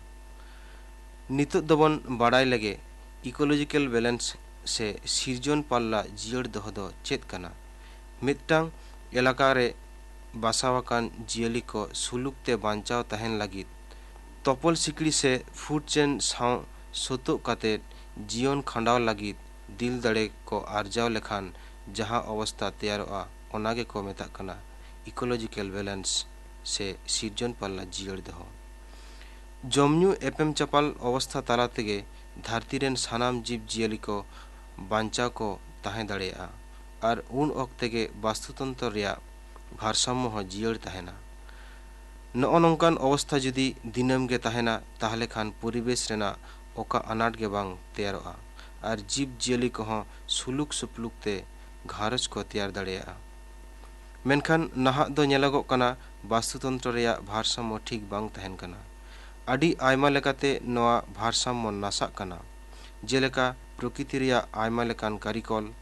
ᱱᱤᱛᱚᱜ ᱫᱚᱵᱚᱱ ᱵᱟᱲᱟᱭ ᱞᱮᱜᱮ, ecological balance ᱥᱮ ᱥᱤᱨᱡᱚᱱ ᱯᱟᱞᱞᱟ ᱡᱤᱭᱟᱹᱲ ᱫᱚᱦᱚ ᱫᱚ ᱪᱮᱫ ᱠᱟᱱᱟ? ᱢᱤᱫᱴᱟᱝ ᱮᱞᱟᱠᱟ ᱨᱮ ᱵᱟᱥᱟ ᱟᱠᱟᱱ ᱡᱤᱭᱟᱹᱞᱤ ᱠᱚ ᱥᱩᱞᱩᱠ ᱛᱮ ᱵᱟᱧᱪᱟᱣ ᱛᱟᱦᱮᱱ ᱞᱟᱹᱜᱤᱫ, ᱛᱚᱯᱚᱞ ᱥᱤᱠᱲᱤ ᱥᱮ food chain ᱥᱟᱶ ᱥᱚᱛᱳᱜ ᱠᱟᱛᱮ ᱡᱤᱭᱚᱱ ᱠᱷᱟᱸᱰᱟᱣ ᱞᱟᱹᱜᱤᱫ ᱫᱤᱞ ᱫᱟᱲᱮ ᱠᱚ ᱟᱨᱡᱟᱣ ᱞᱮᱠᱷᱟᱱ ᱡᱟᱦᱟᱸ ᱚᱵᱚᱥᱛᱟ ᱛᱮᱭᱟᱨᱚᱜᱼᱟ, ᱚᱱᱟ ᱜᱮᱠᱚ ᱢᱮᱛᱟᱜ ᱠᱟᱱᱟ ecological balance ᱥᱮ ᱥᱤᱨᱡᱚᱱ ᱯᱟᱞᱞᱟ ᱡᱤᱭᱟᱹᱲ ᱫᱚᱦᱚ᱾ ᱡᱚᱢ ᱧᱩ ᱮᱯᱮᱢ ᱪᱟᱯᱟᱞ ᱚᱵᱚᱥᱛᱷᱟ ᱛᱟᱞᱟ ᱛᱮᱜᱮ ᱫᱷᱟᱹᱨᱛᱤ ᱨᱮᱱ ᱥᱟᱱᱟᱢ ᱡᱤᱵᱽ ᱡᱤᱭᱟᱹᱞᱤ ᱠᱚ ᱵᱟᱧᱪᱟᱣ ᱠᱚ ᱛᱟᱦᱮᱸ ᱫᱟᱲᱮᱭᱟᱜᱼᱟ ᱟᱨ ᱩᱱ ᱚᱠᱛᱮ ᱜᱮ ᱵᱟᱥᱛᱩᱛᱚᱱᱛᱨᱚ ᱨᱮᱭᱟᱜ ᱵᱷᱟᱨᱥᱟᱢᱢᱚ ᱦᱚᱸ ᱡᱤᱭᱟᱹᱲ ᱛᱟᱦᱮᱱᱟ᱾ ᱱᱚᱜᱼᱚ ᱱᱚᱝᱠᱟᱱ ᱚᱵᱚᱥᱛᱷᱟ ᱡᱩᱫᱤ ᱫᱤᱱᱟᱹᱢ ᱜᱮ ᱛᱟᱦᱮᱱᱟ, ᱛᱟᱦᱞᱮ ᱠᱷᱟᱱ ᱯᱚᱨᱤᱵᱮᱥ ᱨᱮᱱᱟᱜ ᱚᱠᱟ ᱟᱱᱟᱴ ᱜᱮ ᱵᱟᱝ ᱛᱮᱭᱟᱨᱚᱜᱼᱟ ᱟᱨ ᱡᱤᱵᱽ ᱡᱤᱭᱟᱹᱞᱤ ᱠᱚᱦᱚᱸ ᱥᱩᱞᱩᱠ ᱥᱩᱯᱞᱩᱠ ᱛᱮ ᱜᱷᱟᱨᱚᱸᱡᱽ ᱠᱚ ᱛᱮᱭᱟᱨ ᱫᱟᱲᱮᱭᱟᱜᱼᱟ᱾ ᱢᱮᱱᱠᱷᱟᱱ ᱱᱟᱦᱟᱜ ᱫᱚ ᱧᱮᱞᱚᱜᱚᱜ ᱠᱟᱱᱟ, ᱵᱟᱥᱛᱩᱛᱚᱱᱛᱨᱚ ᱨᱮᱭᱟᱜ ᱵᱷᱟᱨᱥᱟᱢᱢᱚ ᱴᱷᱤᱠ ᱵᱟᱝ ᱛᱟᱦᱮᱱ ᱠᱟᱱᱟ᱾ ᱟᱹᱰᱤ ᱟᱭᱢᱟ ᱞᱮᱠᱟᱛᱮ ᱱᱚᱣᱟ ᱵᱷᱟᱨᱥᱟᱢᱢᱚ ᱱᱟᱥᱟᱜ ᱠᱟᱱᱟ, ᱡᱮᱞᱮᱠᱟ ᱯᱨᱚᱠᱤᱛᱤ ᱨᱮᱭᱟᱜ ᱟᱭᱢᱟ ᱞᱮᱠᱟᱱ ᱠᱟᱹᱨᱤᱠᱚᱞ,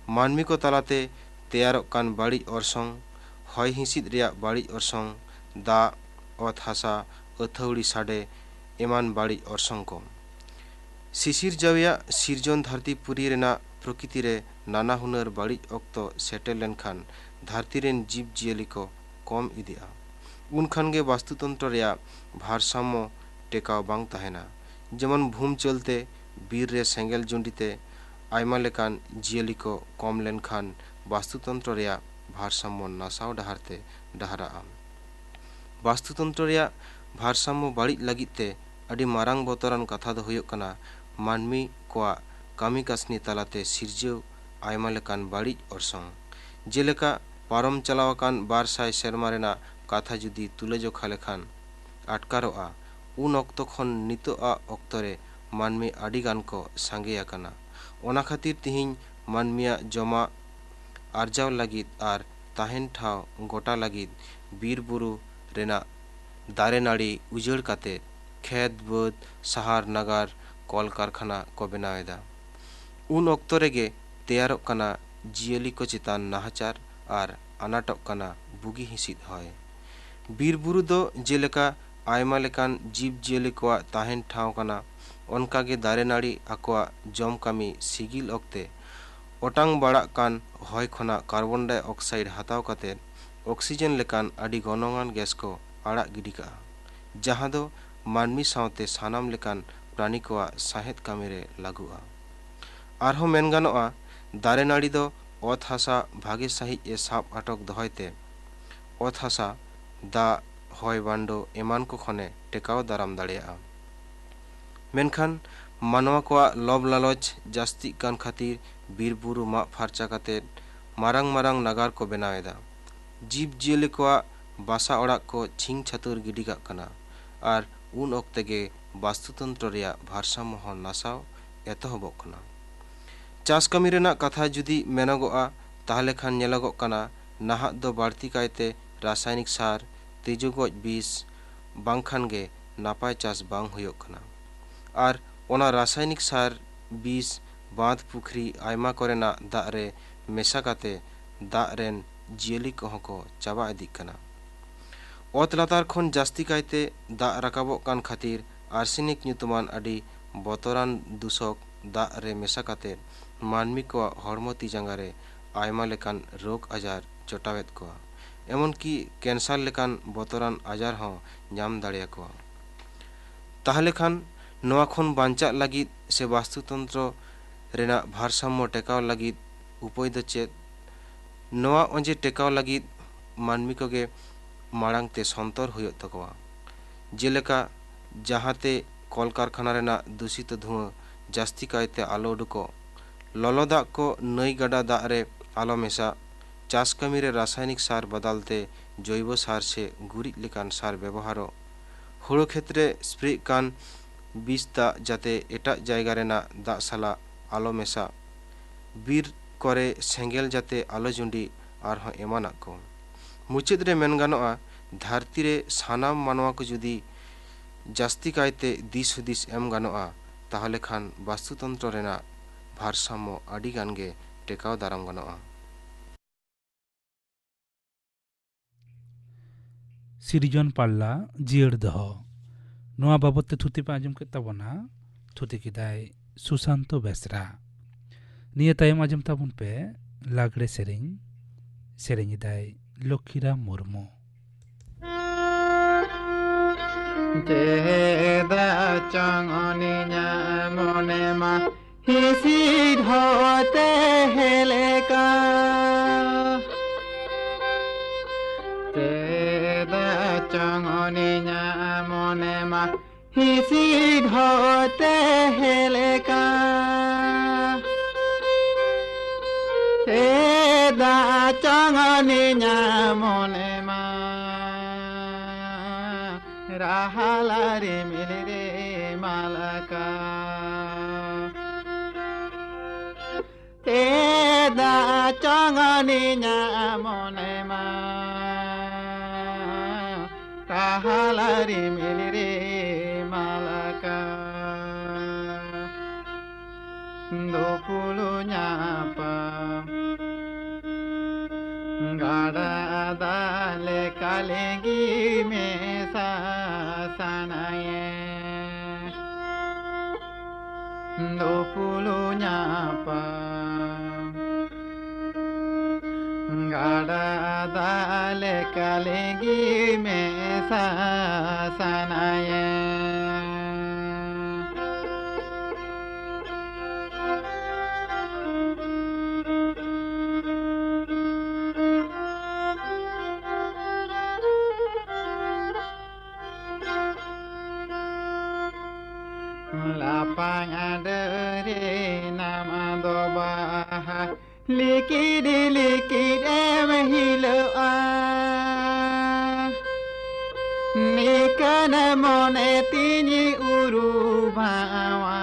ᱢᱟᱹᱱᱢᱤ ᱠᱚ ᱛᱟᱞᱟᱛᱮ ᱛᱮᱭᱟᱨᱚᱜ ᱠᱟᱱ ᱵᱟᱹᱲᱤᱡ ᱚᱨᱥᱚᱝ, ᱦᱚᱭ ᱦᱤᱸᱥᱤᱫ ᱨᱮᱭᱟᱜ ᱵᱟᱹᱲᱤᱡ ᱚᱨᱥᱚᱝ, ᱫᱟᱜ, ᱚᱛ ᱦᱟᱥᱟ, ᱟᱹᱛᱷᱟᱹᱣᱲᱤ ᱥᱟᱰᱮ ᱮᱢᱟᱱ ᱵᱟᱹᱲᱤᱡ ᱚᱨᱥᱚᱝ ᱠᱚ᱾ ᱥᱤᱥᱤᱨᱡᱟᱹᱣᱤᱭᱟᱜ ᱥᱤᱨᱡᱚᱱ ᱫᱷᱟᱹᱨᱛᱤ ᱯᱩᱨᱤ ᱨᱮᱱᱟᱜ ᱯᱨᱚᱠᱤᱛᱤ ᱨᱮ ᱱᱟᱱᱟ ᱦᱩᱱᱟᱹᱨ ᱵᱟᱹᱲᱤᱡ ᱚᱠᱛᱚ ᱥᱮᱴᱮᱨ ᱞᱮᱱᱠᱷᱟᱱ ᱫᱷᱟᱹᱨᱛᱤ ᱨᱮᱱ ᱡᱤᱵᱽ ᱡᱤᱭᱟᱹᱞᱤ ᱠᱚ ᱠᱚᱢ ᱤᱫᱤᱜᱼᱟ᱾ ᱩᱱ ᱠᱷᱟᱱ ᱜᱮ ᱵᱟᱥᱛᱩᱛᱚᱱᱛᱨᱚ ᱨᱮᱭᱟᱜ ᱵᱷᱟᱨᱥᱟᱢᱢᱚ ᱴᱮᱠᱟᱣ ᱵᱟᱝ ᱛᱟᱦᱮᱱᱟ᱾ ᱡᱮᱢᱚᱱ ᱵᱷᱩᱢ ᱪᱟᱹᱞᱛᱮ, ᱵᱤᱨ ᱨᱮ ᱥᱮᱸᱜᱮᱞ ᱡᱩᱸᱰᱤ ᱛᱮ ᱟᱭᱢᱟ ᱞᱮᱠᱟᱱ ᱡᱤᱭᱟᱹᱞᱤ ᱠᱚ ᱠᱚᱢ ᱞᱮᱱᱠᱷᱟᱱ ᱵᱟᱥᱛᱩᱛᱚᱱᱛᱨᱚ ᱨᱮᱭᱟᱜ ᱵᱷᱟᱨᱥᱟᱢᱢᱚ ᱱᱟᱥᱟᱣ ᱰᱟᱦᱟᱨ ᱛᱮ ᱰᱟᱦᱟᱨᱟᱜᱼᱟ᱾ ᱵᱟᱥᱛᱩᱛᱚᱱᱛᱨᱚ ᱨᱮᱭᱟᱜ ᱵᱷᱟᱨᱥᱟᱢᱢᱚ ᱵᱟᱹᱲᱤᱡ ᱞᱟᱹᱜᱤᱫ ᱛᱮ ᱟᱹᱰᱤ ᱢᱟᱨᱟᱝ ᱵᱚᱛᱚᱨᱟᱱ ᱠᱟᱛᱷᱟ ᱫᱚ ᱦᱩᱭᱩᱜ ᱠᱟᱱᱟ ᱢᱟᱹᱱᱢᱤ ᱠᱚᱣᱟᱜ ᱠᱟᱹᱢᱤ ᱠᱟᱹᱥᱱᱤ ᱛᱟᱞᱟᱛᱮ ᱥᱤᱨᱡᱟᱹᱣ ᱟᱭᱢᱟ ᱞᱮᱠᱟᱱ ᱵᱟᱹᱲᱤᱡ ᱚᱨᱥᱚᱝ᱾ ᱡᱮᱞᱮᱠᱟ, ᱯᱟᱨᱚᱢ ᱪᱟᱞᱟᱣ ᱟᱠᱟᱱ ᱵᱟᱨ ᱥᱟᱭ ᱥᱮᱨᱢᱟ ᱨᱮᱱᱟᱜ ᱠᱟᱛᱷᱟ ᱡᱩᱫᱤ ᱛᱩᱞᱟᱹᱡᱚᱠᱷᱟ ᱞᱮᱠᱷᱟᱱ ᱟᱴᱠᱟᱨᱚᱜᱼᱟ, ᱩᱱ ᱚᱠᱛᱚ ᱠᱷᱚᱱ ᱱᱤᱛᱚᱜᱟᱜ ᱚᱠᱛᱚ ᱨᱮ ᱢᱟᱹᱱᱢᱤ ᱟᱹᱰᱤ ᱜᱟᱱ ᱠᱚ ᱥᱟᱸᱜᱮ ᱟᱠᱟᱱᱟ᱾ ᱚᱱᱟ ᱠᱷᱟᱹᱛᱤᱨ ᱛᱤᱦᱤᱧ ᱢᱟᱹᱱᱢᱤᱭᱟᱜ ᱡᱚᱢᱟᱜ ᱟᱨᱡᱟᱣ ᱞᱟᱹᱜᱤᱫ ᱟᱨ ᱛᱟᱦᱮᱱ ᱴᱷᱟᱶ ᱜᱚᱴᱟ ᱞᱟᱹᱜᱤᱫ ᱵᱤᱨ ᱵᱩᱨᱩ ᱨᱮᱱᱟᱜ ᱫᱟᱨᱮ ᱱᱟᱹᱲᱤ ᱩᱡᱟᱹᱲ ᱠᱟᱛᱮ ᱠᱷᱮᱛ ᱵᱟᱹᱫᱽ, ᱥᱟᱦᱟᱨ ᱱᱟᱜᱟᱨ, ᱠᱚᱞ ᱠᱟᱨᱠᱷᱟᱱᱟ ᱠᱚ ᱵᱮᱱᱟᱣ ᱮᱫᱟ᱾ ᱩᱱ ᱚᱠᱛᱚ ᱨᱮᱜᱮ ᱛᱮᱭᱟᱨᱚᱜ ᱠᱟᱱᱟ ᱡᱤᱭᱟᱹᱞᱤ ᱠᱚ ᱪᱮᱛᱟᱱ ᱱᱟᱦᱟᱪᱟᱨ ᱟᱨ ᱟᱱᱟᱴᱚᱜ ᱠᱟᱱᱟ ᱵᱩᱜᱤ ᱦᱤᱸᱥᱤᱫ ᱦᱚᱭ᱾ ᱵᱤᱨ ᱵᱩᱨᱩ ᱫᱚ ᱡᱮᱞᱮᱠᱟ ᱟᱭᱢᱟ ᱞᱮᱠᱟᱱ ᱡᱤᱵᱽ ᱡᱤᱭᱟᱹᱞᱤ ᱠᱚᱣᱟᱜ ᱛᱟᱦᱮᱱ ᱴᱷᱟᱶ ᱠᱟᱱᱟ᱾ ᱚᱱᱠᱟᱜᱮ ᱫᱟᱨᱮ ᱱᱟᱹᱲᱤ ᱟᱠᱚᱣᱟᱜ ᱡᱚᱢ ᱠᱟᱹᱢᱤ ᱥᱤᱜᱤᱞ ᱚᱠᱛᱮ ᱚᱴᱟᱝ ᱵᱟᱲᱟᱜ ᱠᱟᱱ ᱦᱚᱭ ᱠᱷᱚᱱᱟᱜ ᱠᱟᱨᱵᱚᱱ ᱰᱟᱭ ᱚᱠᱥᱟᱭᱤᱰ ᱦᱟᱛᱟᱣ ᱠᱟᱛᱮ ᱚᱠᱥᱤᱡᱮᱱ ᱞᱮᱠᱟᱱ ᱟᱹᱰᱤ ᱜᱚᱱᱚᱝᱟᱱ ᱜᱮᱥ ᱠᱚ ᱟᱲᱟᱜ ᱜᱤᱰᱤ ᱠᱟᱜᱼᱟ, ᱡᱟᱦᱟᱸ ᱫᱚ ᱢᱟᱹᱱᱢᱤ ᱥᱟᱶᱛᱮ ᱥᱟᱱᱟᱢ ᱞᱮᱠᱟᱱ ᱯᱨᱟᱱᱤ ᱠᱚᱣᱟᱜ ᱥᱟᱸᱦᱮᱫ ᱠᱟᱹᱢᱤ ᱨᱮ ᱞᱟᱹᱜᱩᱜᱼᱟ᱾ ᱟᱨᱦᱚᱸ ᱢᱮᱱ ᱜᱟᱱᱚᱜᱼᱟ, ᱫᱟᱨᱮ ᱱᱟᱹᱲᱤ ᱫᱚ ᱚᱛ ᱦᱟᱥᱟ ᱵᱷᱟᱜᱮ ᱥᱟᱹᱦᱤᱡ ᱮ ᱥᱟᱵ ᱟᱴᱚᱠ ᱫᱚᱦᱚᱭ ᱛᱮ ᱚᱛ ᱦᱟᱥᱟ, ᱫᱟᱜ, ᱦᱚᱭ ᱵᱟᱱᱰᱳ ᱮᱢᱟᱱ ᱠᱚ ᱠᱷᱚᱱᱮ ᱴᱮᱠᱟᱣ ᱫᱟᱨᱟᱢ ᱫᱟᱲᱮᱭᱟᱜᱼᱟ᱾ ᱢᱮᱱᱠᱷᱟᱱ ᱢᱟᱱᱣᱟ ᱠᱚᱣᱟᱜ ᱞᱚᱵᱽ ᱞᱟᱞᱚᱪ ᱡᱟᱹᱥᱛᱤᱜ ᱠᱟᱱ ᱠᱷᱟᱹᱛᱤᱨ ᱵᱤᱨ ᱵᱩᱨᱩ ᱢᱟᱜ ᱯᱷᱟᱨᱪᱟ ᱠᱟᱛᱮ ᱢᱟᱨᱟᱝ ᱢᱟᱨᱟᱝ ᱱᱟᱜᱟᱨ ᱠᱚ ᱵᱮᱱᱟᱣ ᱮᱫᱟ᱾ ᱡᱤᱵᱽ ᱡᱤᱭᱟᱹᱞᱤ ᱠᱚᱣᱟᱜ ᱵᱟᱥᱟ ᱚᱲᱟᱜ ᱠᱚ ᱪᱷᱤᱝ ᱪᱷᱟᱹᱛᱩᱨ ᱜᱤᱰᱤ ᱠᱟᱜ ᱠᱟᱱᱟ ᱟᱨ ᱩᱱ ᱚᱠᱛᱮ ᱜᱮ ᱵᱟᱥᱛᱩᱛᱚᱱᱛᱨᱚ ᱨᱮᱭᱟᱜ ᱵᱷᱟᱨᱥᱟᱢᱢᱚ ᱦᱚᱸ ᱱᱟᱥᱟᱣ ᱮᱛᱚᱦᱚᱵᱚᱜ ᱠᱟᱱᱟ᱾ ᱪᱟᱥ ᱠᱟᱹᱢᱤ ᱨᱮᱱᱟᱜ ᱠᱟᱛᱷᱟ ᱡᱩᱫᱤ ᱢᱮᱱᱚᱜᱚᱜᱼᱟ, ᱛᱟᱦᱚᱞᱮ ᱠᱷᱟᱱ ᱧᱮᱞᱚᱜᱚᱜ ᱠᱟᱱᱟ, ᱱᱟᱦᱟᱜ ᱫᱚ ᱵᱟᱹᱲᱛᱤ ᱠᱟᱭᱛᱮ ᱨᱟᱥᱟᱭᱱᱤᱠ ᱥᱟᱨ, ᱛᱤᱡᱩ ᱜᱚᱡ ᱵᱤᱥ, ᱵᱟᱝᱠᱷᱟᱱ ᱜᱮ ᱱᱟᱯᱟᱭ ᱪᱟᱥ ᱵᱟᱝ ᱦᱩᱭᱩᱜ ᱠᱟᱱᱟ᱾ ᱟᱨ ᱚᱱᱟ ᱨᱟᱥᱟᱭᱱᱤᱠ ᱥᱟᱨ, ᱵᱤᱥ, ᱵᱟᱸᱫᱽ ᱯᱩᱠᱷᱨᱤ ᱟᱭᱢᱟ ᱠᱚᱨᱮᱱᱟᱜ ᱫᱟᱜ ᱨᱮ ᱢᱮᱥᱟ ᱠᱟᱛᱮ ᱫᱟᱜ ᱨᱮᱱ ᱡᱤᱭᱟᱹᱞᱤ ᱠᱚᱦᱚᱸ ᱠᱚ ᱪᱟᱵᱟ ᱤᱫᱤᱜ ᱠᱟᱱᱟ᱾ ᱚᱛ ᱞᱟᱛᱟᱨ ᱠᱷᱚᱱ ᱡᱟᱹᱥᱛᱤ ᱠᱟᱭᱛᱮ ᱫᱟᱜ ᱨᱟᱠᱟᱵᱚᱜ ᱠᱟᱱ ᱠᱷᱟᱹᱛᱤᱨ ᱟᱨᱥᱮᱱᱤᱠ ᱧᱩᱛᱩᱢᱟᱱ ᱟᱹᱰᱤ ᱵᱚᱛᱚᱨᱟᱱ ᱫᱩᱥᱚᱠ ᱫᱟᱜ ᱨᱮ ᱢᱮᱥᱟ ᱠᱟᱛᱮ ᱢᱟᱹᱱᱢᱤ ᱠᱚᱣᱟᱜ ᱦᱚᱲᱢᱚ ᱛᱤ ᱡᱟᱸᱜᱟ ᱨᱮ ᱟᱭᱢᱟ ᱞᱮᱠᱟᱱ ᱨᱳᱜᱽ ᱟᱡᱟᱨ ᱡᱚᱴᱟᱣᱮᱫ ᱠᱚᱣᱟ᱾ ᱮᱢᱚᱱᱠᱤ ᱠᱮᱱᱥᱟᱨ ᱞᱮᱠᱟᱱ ᱵᱚᱛᱚᱨᱟᱱ ᱟᱡᱟᱨ ᱦᱚᱸ ᱧᱟᱢ ᱫᱟᱲᱮᱭᱟᱠᱚᱣᱟ᱾ ᱛᱟᱦᱚᱞᱮ ᱠᱷᱟᱱ ᱱᱚᱣᱟ ᱠᱷᱚᱱ ᱵᱟᱧᱪᱟᱜ ᱞᱟᱹᱜᱤᱫ ᱥᱮ ᱵᱟᱥᱛᱩᱛᱚᱱᱛᱨᱚ ᱨᱮᱱᱟᱜ ᱵᱷᱟᱨᱥᱟᱢᱢᱚ ᱴᱮᱠᱟᱣ ᱞᱟᱹᱜᱤᱫ ᱩᱯᱟᱹᱭ ᱫᱚ ᱪᱮᱫ? ᱱᱚᱣᱟ ᱚᱡᱮ ᱴᱮᱠᱟᱣ ᱞᱟᱹᱜᱤᱫ ᱢᱟᱹᱱᱢᱤ ᱠᱚᱜᱮ ᱢᱟᱲᱟᱝ ᱛᱮ ᱥᱚᱱᱛᱚᱨ ᱦᱩᱭᱩᱜ ᱛᱟᱠᱚᱣᱟ᱾ ᱡᱮᱞᱮᱠᱟ, ᱡᱟᱦᱟᱸᱛᱮ ᱠᱚᱞᱠᱟᱨᱠᱷᱟᱱᱟ ᱨᱮᱱᱟᱜ ᱫᱩᱥᱤᱛ ᱫᱷᱩᱣᱟᱹ ᱡᱟᱹᱥᱛᱤ ᱠᱟᱭᱛᱮ ᱟᱞᱚ ᱩᱰᱩᱠᱚᱜ, ᱞᱚᱞᱚ ᱫᱟᱜ ᱠᱚ ᱱᱟᱹᱭ ᱜᱟᱰᱟ ᱫᱟᱜ ᱨᱮ ᱟᱞᱚ ᱢᱮᱥᱟᱜ, ᱪᱟᱥ ᱠᱟᱹᱢᱤ ᱨᱮ ᱨᱟᱥᱟᱭᱱᱤᱠ ᱥᱟᱨ ᱵᱟᱫᱟᱞ ᱛᱮ ᱡᱚᱭᱵᱚ ᱥᱟᱨ ᱥᱮ ᱜᱩᱨᱤᱡ ᱞᱮᱠᱟᱱ ᱥᱟᱨ ᱵᱮᱵᱚᱦᱟᱨᱚᱜ, ᱦᱩᱲᱩ ᱠᱷᱮᱛ ᱨᱮ ᱥᱯᱨᱮᱜ ᱠᱟᱱ ᱵᱤᱥ ᱫᱟᱜ ᱡᱟᱛᱮ ᱮᱴᱟᱜ ᱡᱟᱭᱜᱟ ᱨᱮᱱᱟᱜ ᱫᱟᱜ ᱥᱟᱞᱟᱜ ᱟᱞᱚ ᱢᱮᱥᱟᱜ, ᱵᱤᱨ ᱠᱚᱨᱮ ᱥᱮᱸᱜᱮᱞ ᱡᱟᱛᱮ ᱟᱞᱚ ᱡᱩᱸᱰᱤ, ᱟᱨᱦᱚᱸ ᱮᱢᱟᱱᱟᱜ ᱠᱚ᱾ ᱢᱩᱪᱟᱹᱫ ᱨᱮ ᱢᱮᱱ ᱜᱟᱱᱚᱜᱼᱟ, ᱫᱷᱟᱹᱨᱛᱤ ᱨᱮ ᱥᱟᱱᱟᱢ ᱢᱟᱱᱣᱟ ᱠᱚ ᱡᱩᱫᱤ ᱡᱟᱹᱥᱛᱤ ᱠᱟᱭᱛᱮ ᱫᱤᱥ ᱦᱩᱫᱤᱥ ᱮᱢ ᱜᱟᱱᱚᱜᱼᱟ, ᱛᱟᱦᱚᱞᱮ ᱠᱷᱟᱱ ᱵᱟᱥᱛᱩᱛᱚᱱᱛᱨᱚ ᱨᱮᱱᱟᱜ ᱵᱷᱟᱨᱥᱟᱢᱢᱚ ᱟᱹᱰᱤ ᱜᱟᱱ ᱜᱮ ᱴᱮᱠᱟᱣ ᱫᱟᱨᱟᱢ ᱜᱟᱱᱚᱜᱼᱟ᱾ ᱥᱤᱨᱡᱚᱱ ᱯᱟᱞᱞᱟ ᱡᱤᱭᱟᱹᱲ ᱫᱚᱦᱚ᱾ ᱱᱚᱣᱟ ᱵᱟᱵᱚᱛ ᱛᱮ ᱛᱷᱩᱛᱤ ᱯᱮ ᱟᱸᱡᱚᱢ ᱠᱮᱫ ᱛᱟᱵᱚᱱᱟ, ᱛᱷᱩᱛᱤ ᱠᱮᱫᱟᱭ ᱥᱩᱥᱟᱱᱛᱚ ᱵᱮᱥᱨᱟ᱾ ᱱᱤᱭᱟᱹ ᱛᱟᱭᱚᱢ ᱟᱸᱡᱚᱢ ᱛᱟᱵᱚᱱ ᱯᱮ ᱞᱟᱜᱽᱲᱮ ᱥᱮᱨᱮᱧ, ᱥᱮᱨᱮᱧ ᱮᱫᱟᱭ ᱞᱚᱠᱠᱷᱤᱨᱟᱢ ᱢᱩᱨᱢᱩ᱾ ᱪᱮᱫᱟᱜ ᱪᱚᱝ ᱩᱱᱤᱧᱟᱜ ᱢᱚᱱᱮ ᱢᱟ ᱦᱤᱥᱤᱫ ᱦᱚᱭ ᱛᱮᱦᱮ ᱞᱮᱠᱟ᱾ ᱪᱮᱫᱟᱜ ᱪᱚᱝ ᱩᱱᱤᱧᱟᱜ ᱢᱚᱱᱮ ᱢᱟ ᱦᱤᱥᱤᱫ ᱦᱚᱭ ᱛᱮᱦᱮ ᱞᱮᱠᱟ᱾ ᱪᱮᱫᱟᱜ ᱪᱚᱝ ᱩᱱᱤᱧᱟᱜ ᱢᱚᱱᱮ ᱢᱟ ᱨᱟᱦᱟᱞᱟ ᱨᱤᱢᱤᱞ ᱨᱮ ᱢᱟᱞᱟᱠᱟ᱾ ᱪᱮᱫᱟᱜ ᱪᱚᱝ ᱩᱱᱤᱧᱟᱜ ᱢᱚᱱᱮ ᱢᱟ ᱨᱟᱦᱟᱞᱟ ᱨᱤᱢᱤᱞ ᱨᱮ ᱢᱟᱞᱟᱠᱟ᱾ ᱫᱩᱯᱩᱞᱩ ᱧᱟᱯᱟᱢ ᱜᱟᱰᱟ ᱫᱟᱜ ᱞᱮᱠᱟ ᱞᱤᱸᱜᱤ ᱢᱮᱥᱟ ᱥᱟᱱᱟᱭᱮ᱾ ᱫᱩᱯᱩᱞᱩ ᱧᱟᱯᱟᱢ ᱜᱟᱰᱟ ᱫᱟᱜ ᱞᱮᱠᱟ ᱞᱤᱸᱜᱤ ᱢᱮᱥᱟ ᱥᱟᱱᱟᱭᱮ᱾ ᱞᱟᱯᱷᱟᱝ ᱟᱰᱟᱹᱨᱤ ᱱᱟᱢᱟ ᱫᱚ ᱵᱟᱦᱟ ᱞᱤᱠᱤᱰ ᱞᱤᱠᱤᱰ ᱮᱢ ᱦᱤᱞᱚᱜᱼᱟ᱾ ᱱᱤᱠᱟᱹᱱ ᱢᱚᱱᱮ ᱛᱤᱧ ᱩᱨᱩᱵᱷᱟᱣᱟ,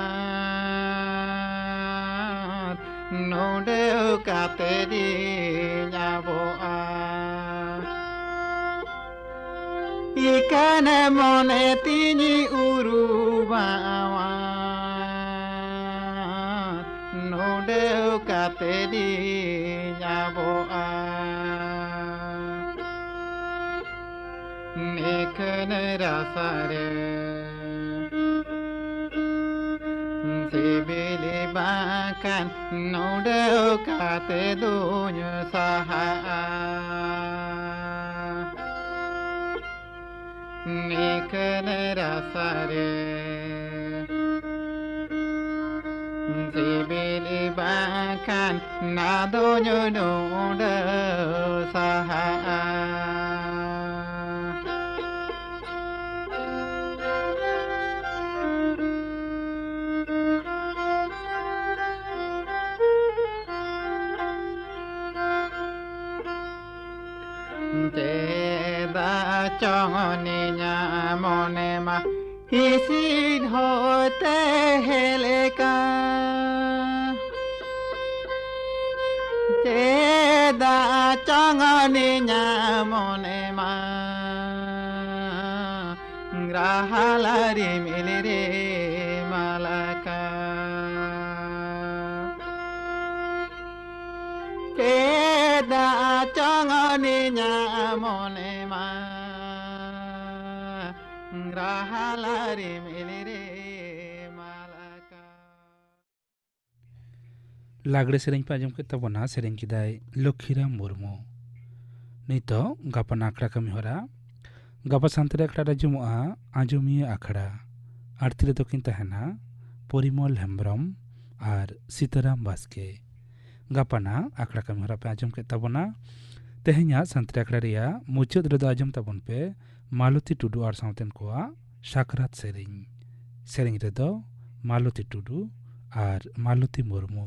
ᱱᱚᱰᱮ ᱠᱟᱛᱮ ᱫᱤᱧ ᱟᱵᱚᱜᱼᱟ᱾ ᱤᱠᱟᱹᱱ ᱢᱚᱱᱮ ᱛᱤᱧ ᱩᱨᱩᱵᱟᱣᱟ, ᱱᱚᱰᱮ ᱠᱟᱛᱮ ᱫᱤᱧ ᱟᱵᱚᱜᱼᱟ᱾ ᱨᱟᱥᱟ ᱨᱮ ᱥᱤᱵᱤᱞ ᱵᱟᱝᱠᱷᱟᱱ ᱱᱚᱰᱮ ᱚᱠᱟᱛᱮ ᱫᱩᱧ ᱥᱟᱦᱟᱜᱼᱟ? ᱱᱤᱠᱟᱹᱱ ᱨᱟᱥᱟ ᱨᱮ ᱥᱤᱵᱤᱞ ᱵᱟᱝᱠᱷᱟᱱ ᱱᱟᱫᱚᱧ ᱱᱚᱰᱮ ᱥᱟᱦᱟᱜᱼᱟ᱾ ᱪᱮᱫᱟᱜ ᱪᱚᱝ ᱱᱤᱧᱟ ᱢᱚᱱᱮ ᱢᱟ ᱦᱤᱥᱤᱫ ᱦᱚᱭᱛᱮ ᱦᱮᱞᱮᱠᱟ᱾ ᱪᱮᱫᱟᱜ ᱪᱚᱝ ᱱᱤᱧᱟ ᱢᱚᱱᱮ ᱢᱟ ᱨᱟᱦᱟᱞᱟ ᱨᱤᱢᱤᱞ ᱨᱮ ᱢᱟᱞᱟᱠᱟ᱾ ᱪᱮᱫᱟᱜ ᱪᱚᱝ ᱱᱤᱧᱟ ᱢᱚᱱᱮ ᱢᱟ ᱨᱟᱦᱟᱞᱟ ᱨᱤᱢᱤᱞ ᱨᱮ ᱢᱟᱞᱟᱠᱟ᱾ ᱞᱟᱜᱽᱲᱮ ᱥᱮᱨᱮᱧ ᱯᱮ ᱟᱸᱡᱚᱢ ᱠᱮᱫ ᱛᱟᱵᱚᱱᱟ, ᱥᱮᱨᱮᱧ ᱠᱮᱫᱟᱭ ᱞᱚᱠᱠᱷᱤᱨᱟᱢ ᱢᱩᱨᱢᱩ᱾ ᱱᱤᱛᱚᱜ ᱜᱟᱯᱟᱱ ᱟᱠᱷᱲᱟ ᱠᱟᱹᱢᱤ ᱦᱚᱨᱟ᱾ ᱜᱟᱯᱟ ᱥᱟᱱᱛᱟᱲᱤ ᱟᱠᱷᱲᱟ ᱨᱮ ᱟᱸᱡᱚᱢᱚᱜᱼᱟ ᱟᱸᱡᱚᱢᱤᱭᱟᱹ ᱟᱠᱷᱲᱟ᱾ ᱟᱨ ᱛᱤᱨᱮ ᱫᱚᱠᱤᱱ ᱛᱟᱦᱮᱱᱟ ᱯᱚᱨᱤᱢᱚᱞ ᱦᱮᱢᱵᱨᱚᱢ ᱟᱨ ᱥᱤᱛᱟᱨᱟᱢ ᱵᱟᱥᱠᱮ᱾ ᱜᱟᱯᱟᱱᱟᱜ ᱟᱠᱷᱲᱟ ᱠᱟᱹᱢᱤ ᱦᱚᱨᱟ ᱯᱮ ᱟᱸᱡᱚᱢ ᱠᱮᱫ ᱛᱟᱵᱚᱱᱟ᱾ ᱛᱮᱦᱮᱧᱟᱜ ᱥᱟᱱᱛᱟᱲᱤ ᱟᱠᱷᱲᱟ ᱨᱮᱭᱟᱜ ᱢᱩᱪᱟᱹᱫ ᱨᱮᱫᱚ ᱟᱸᱡᱚᱢ ᱛᱟᱵᱚᱱ ᱯᱮ ᱢᱟᱞᱚᱛᱤ ᱴᱩᱰᱩ ᱟᱨ ᱥᱟᱶᱛᱮᱱ ᱠᱚᱣᱟᱜ ᱥᱟᱠᱨᱟᱛ ᱥᱮᱨᱮᱧ᱾ ᱥᱮᱨᱮᱧ ᱨᱮᱫᱚ ᱢᱟᱞᱚᱛᱤ ᱴᱩᱰᱩ ᱟᱨ ᱢᱟᱞᱚᱛᱤ ᱢᱩᱨᱢᱩ᱾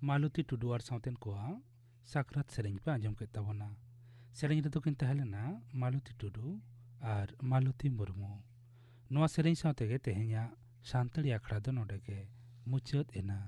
ᱢᱟᱞᱚᱛᱤ ᱴᱩᱰᱩ ᱟᱨ ᱥᱟᱶᱛᱮᱱ ᱠᱚᱣᱟᱜ ᱥᱟᱠᱨᱟᱛ ᱥᱮᱨᱮᱧ ᱯᱮ ᱟᱸᱡᱚᱢ ᱠᱮᱫ ᱛᱟᱵᱚᱱᱟ᱾ ᱥᱮᱨᱮᱧ ᱨᱮᱫᱚ ᱠᱤᱱ ᱛᱟᱦᱮᱸ ᱞᱮᱱᱟ ᱢᱟᱞᱚᱛᱤ ᱴᱩᱰᱩ ᱟᱨ ᱢᱟᱞᱚᱛᱤ ᱢᱩᱨᱢᱩ᱾ ᱱᱚᱣᱟ ᱥᱮᱨᱮᱧ ᱥᱟᱶ ᱛᱮᱜᱮ ᱛᱮᱦᱮᱧᱟᱜ ᱥᱟᱱᱛᱟᱲᱤ ᱟᱠᱷᱲᱟ ᱫᱚ ᱱᱚᱰᱮ ᱜᱮ ᱢᱩᱪᱟᱹᱫ ᱮᱱᱟ᱾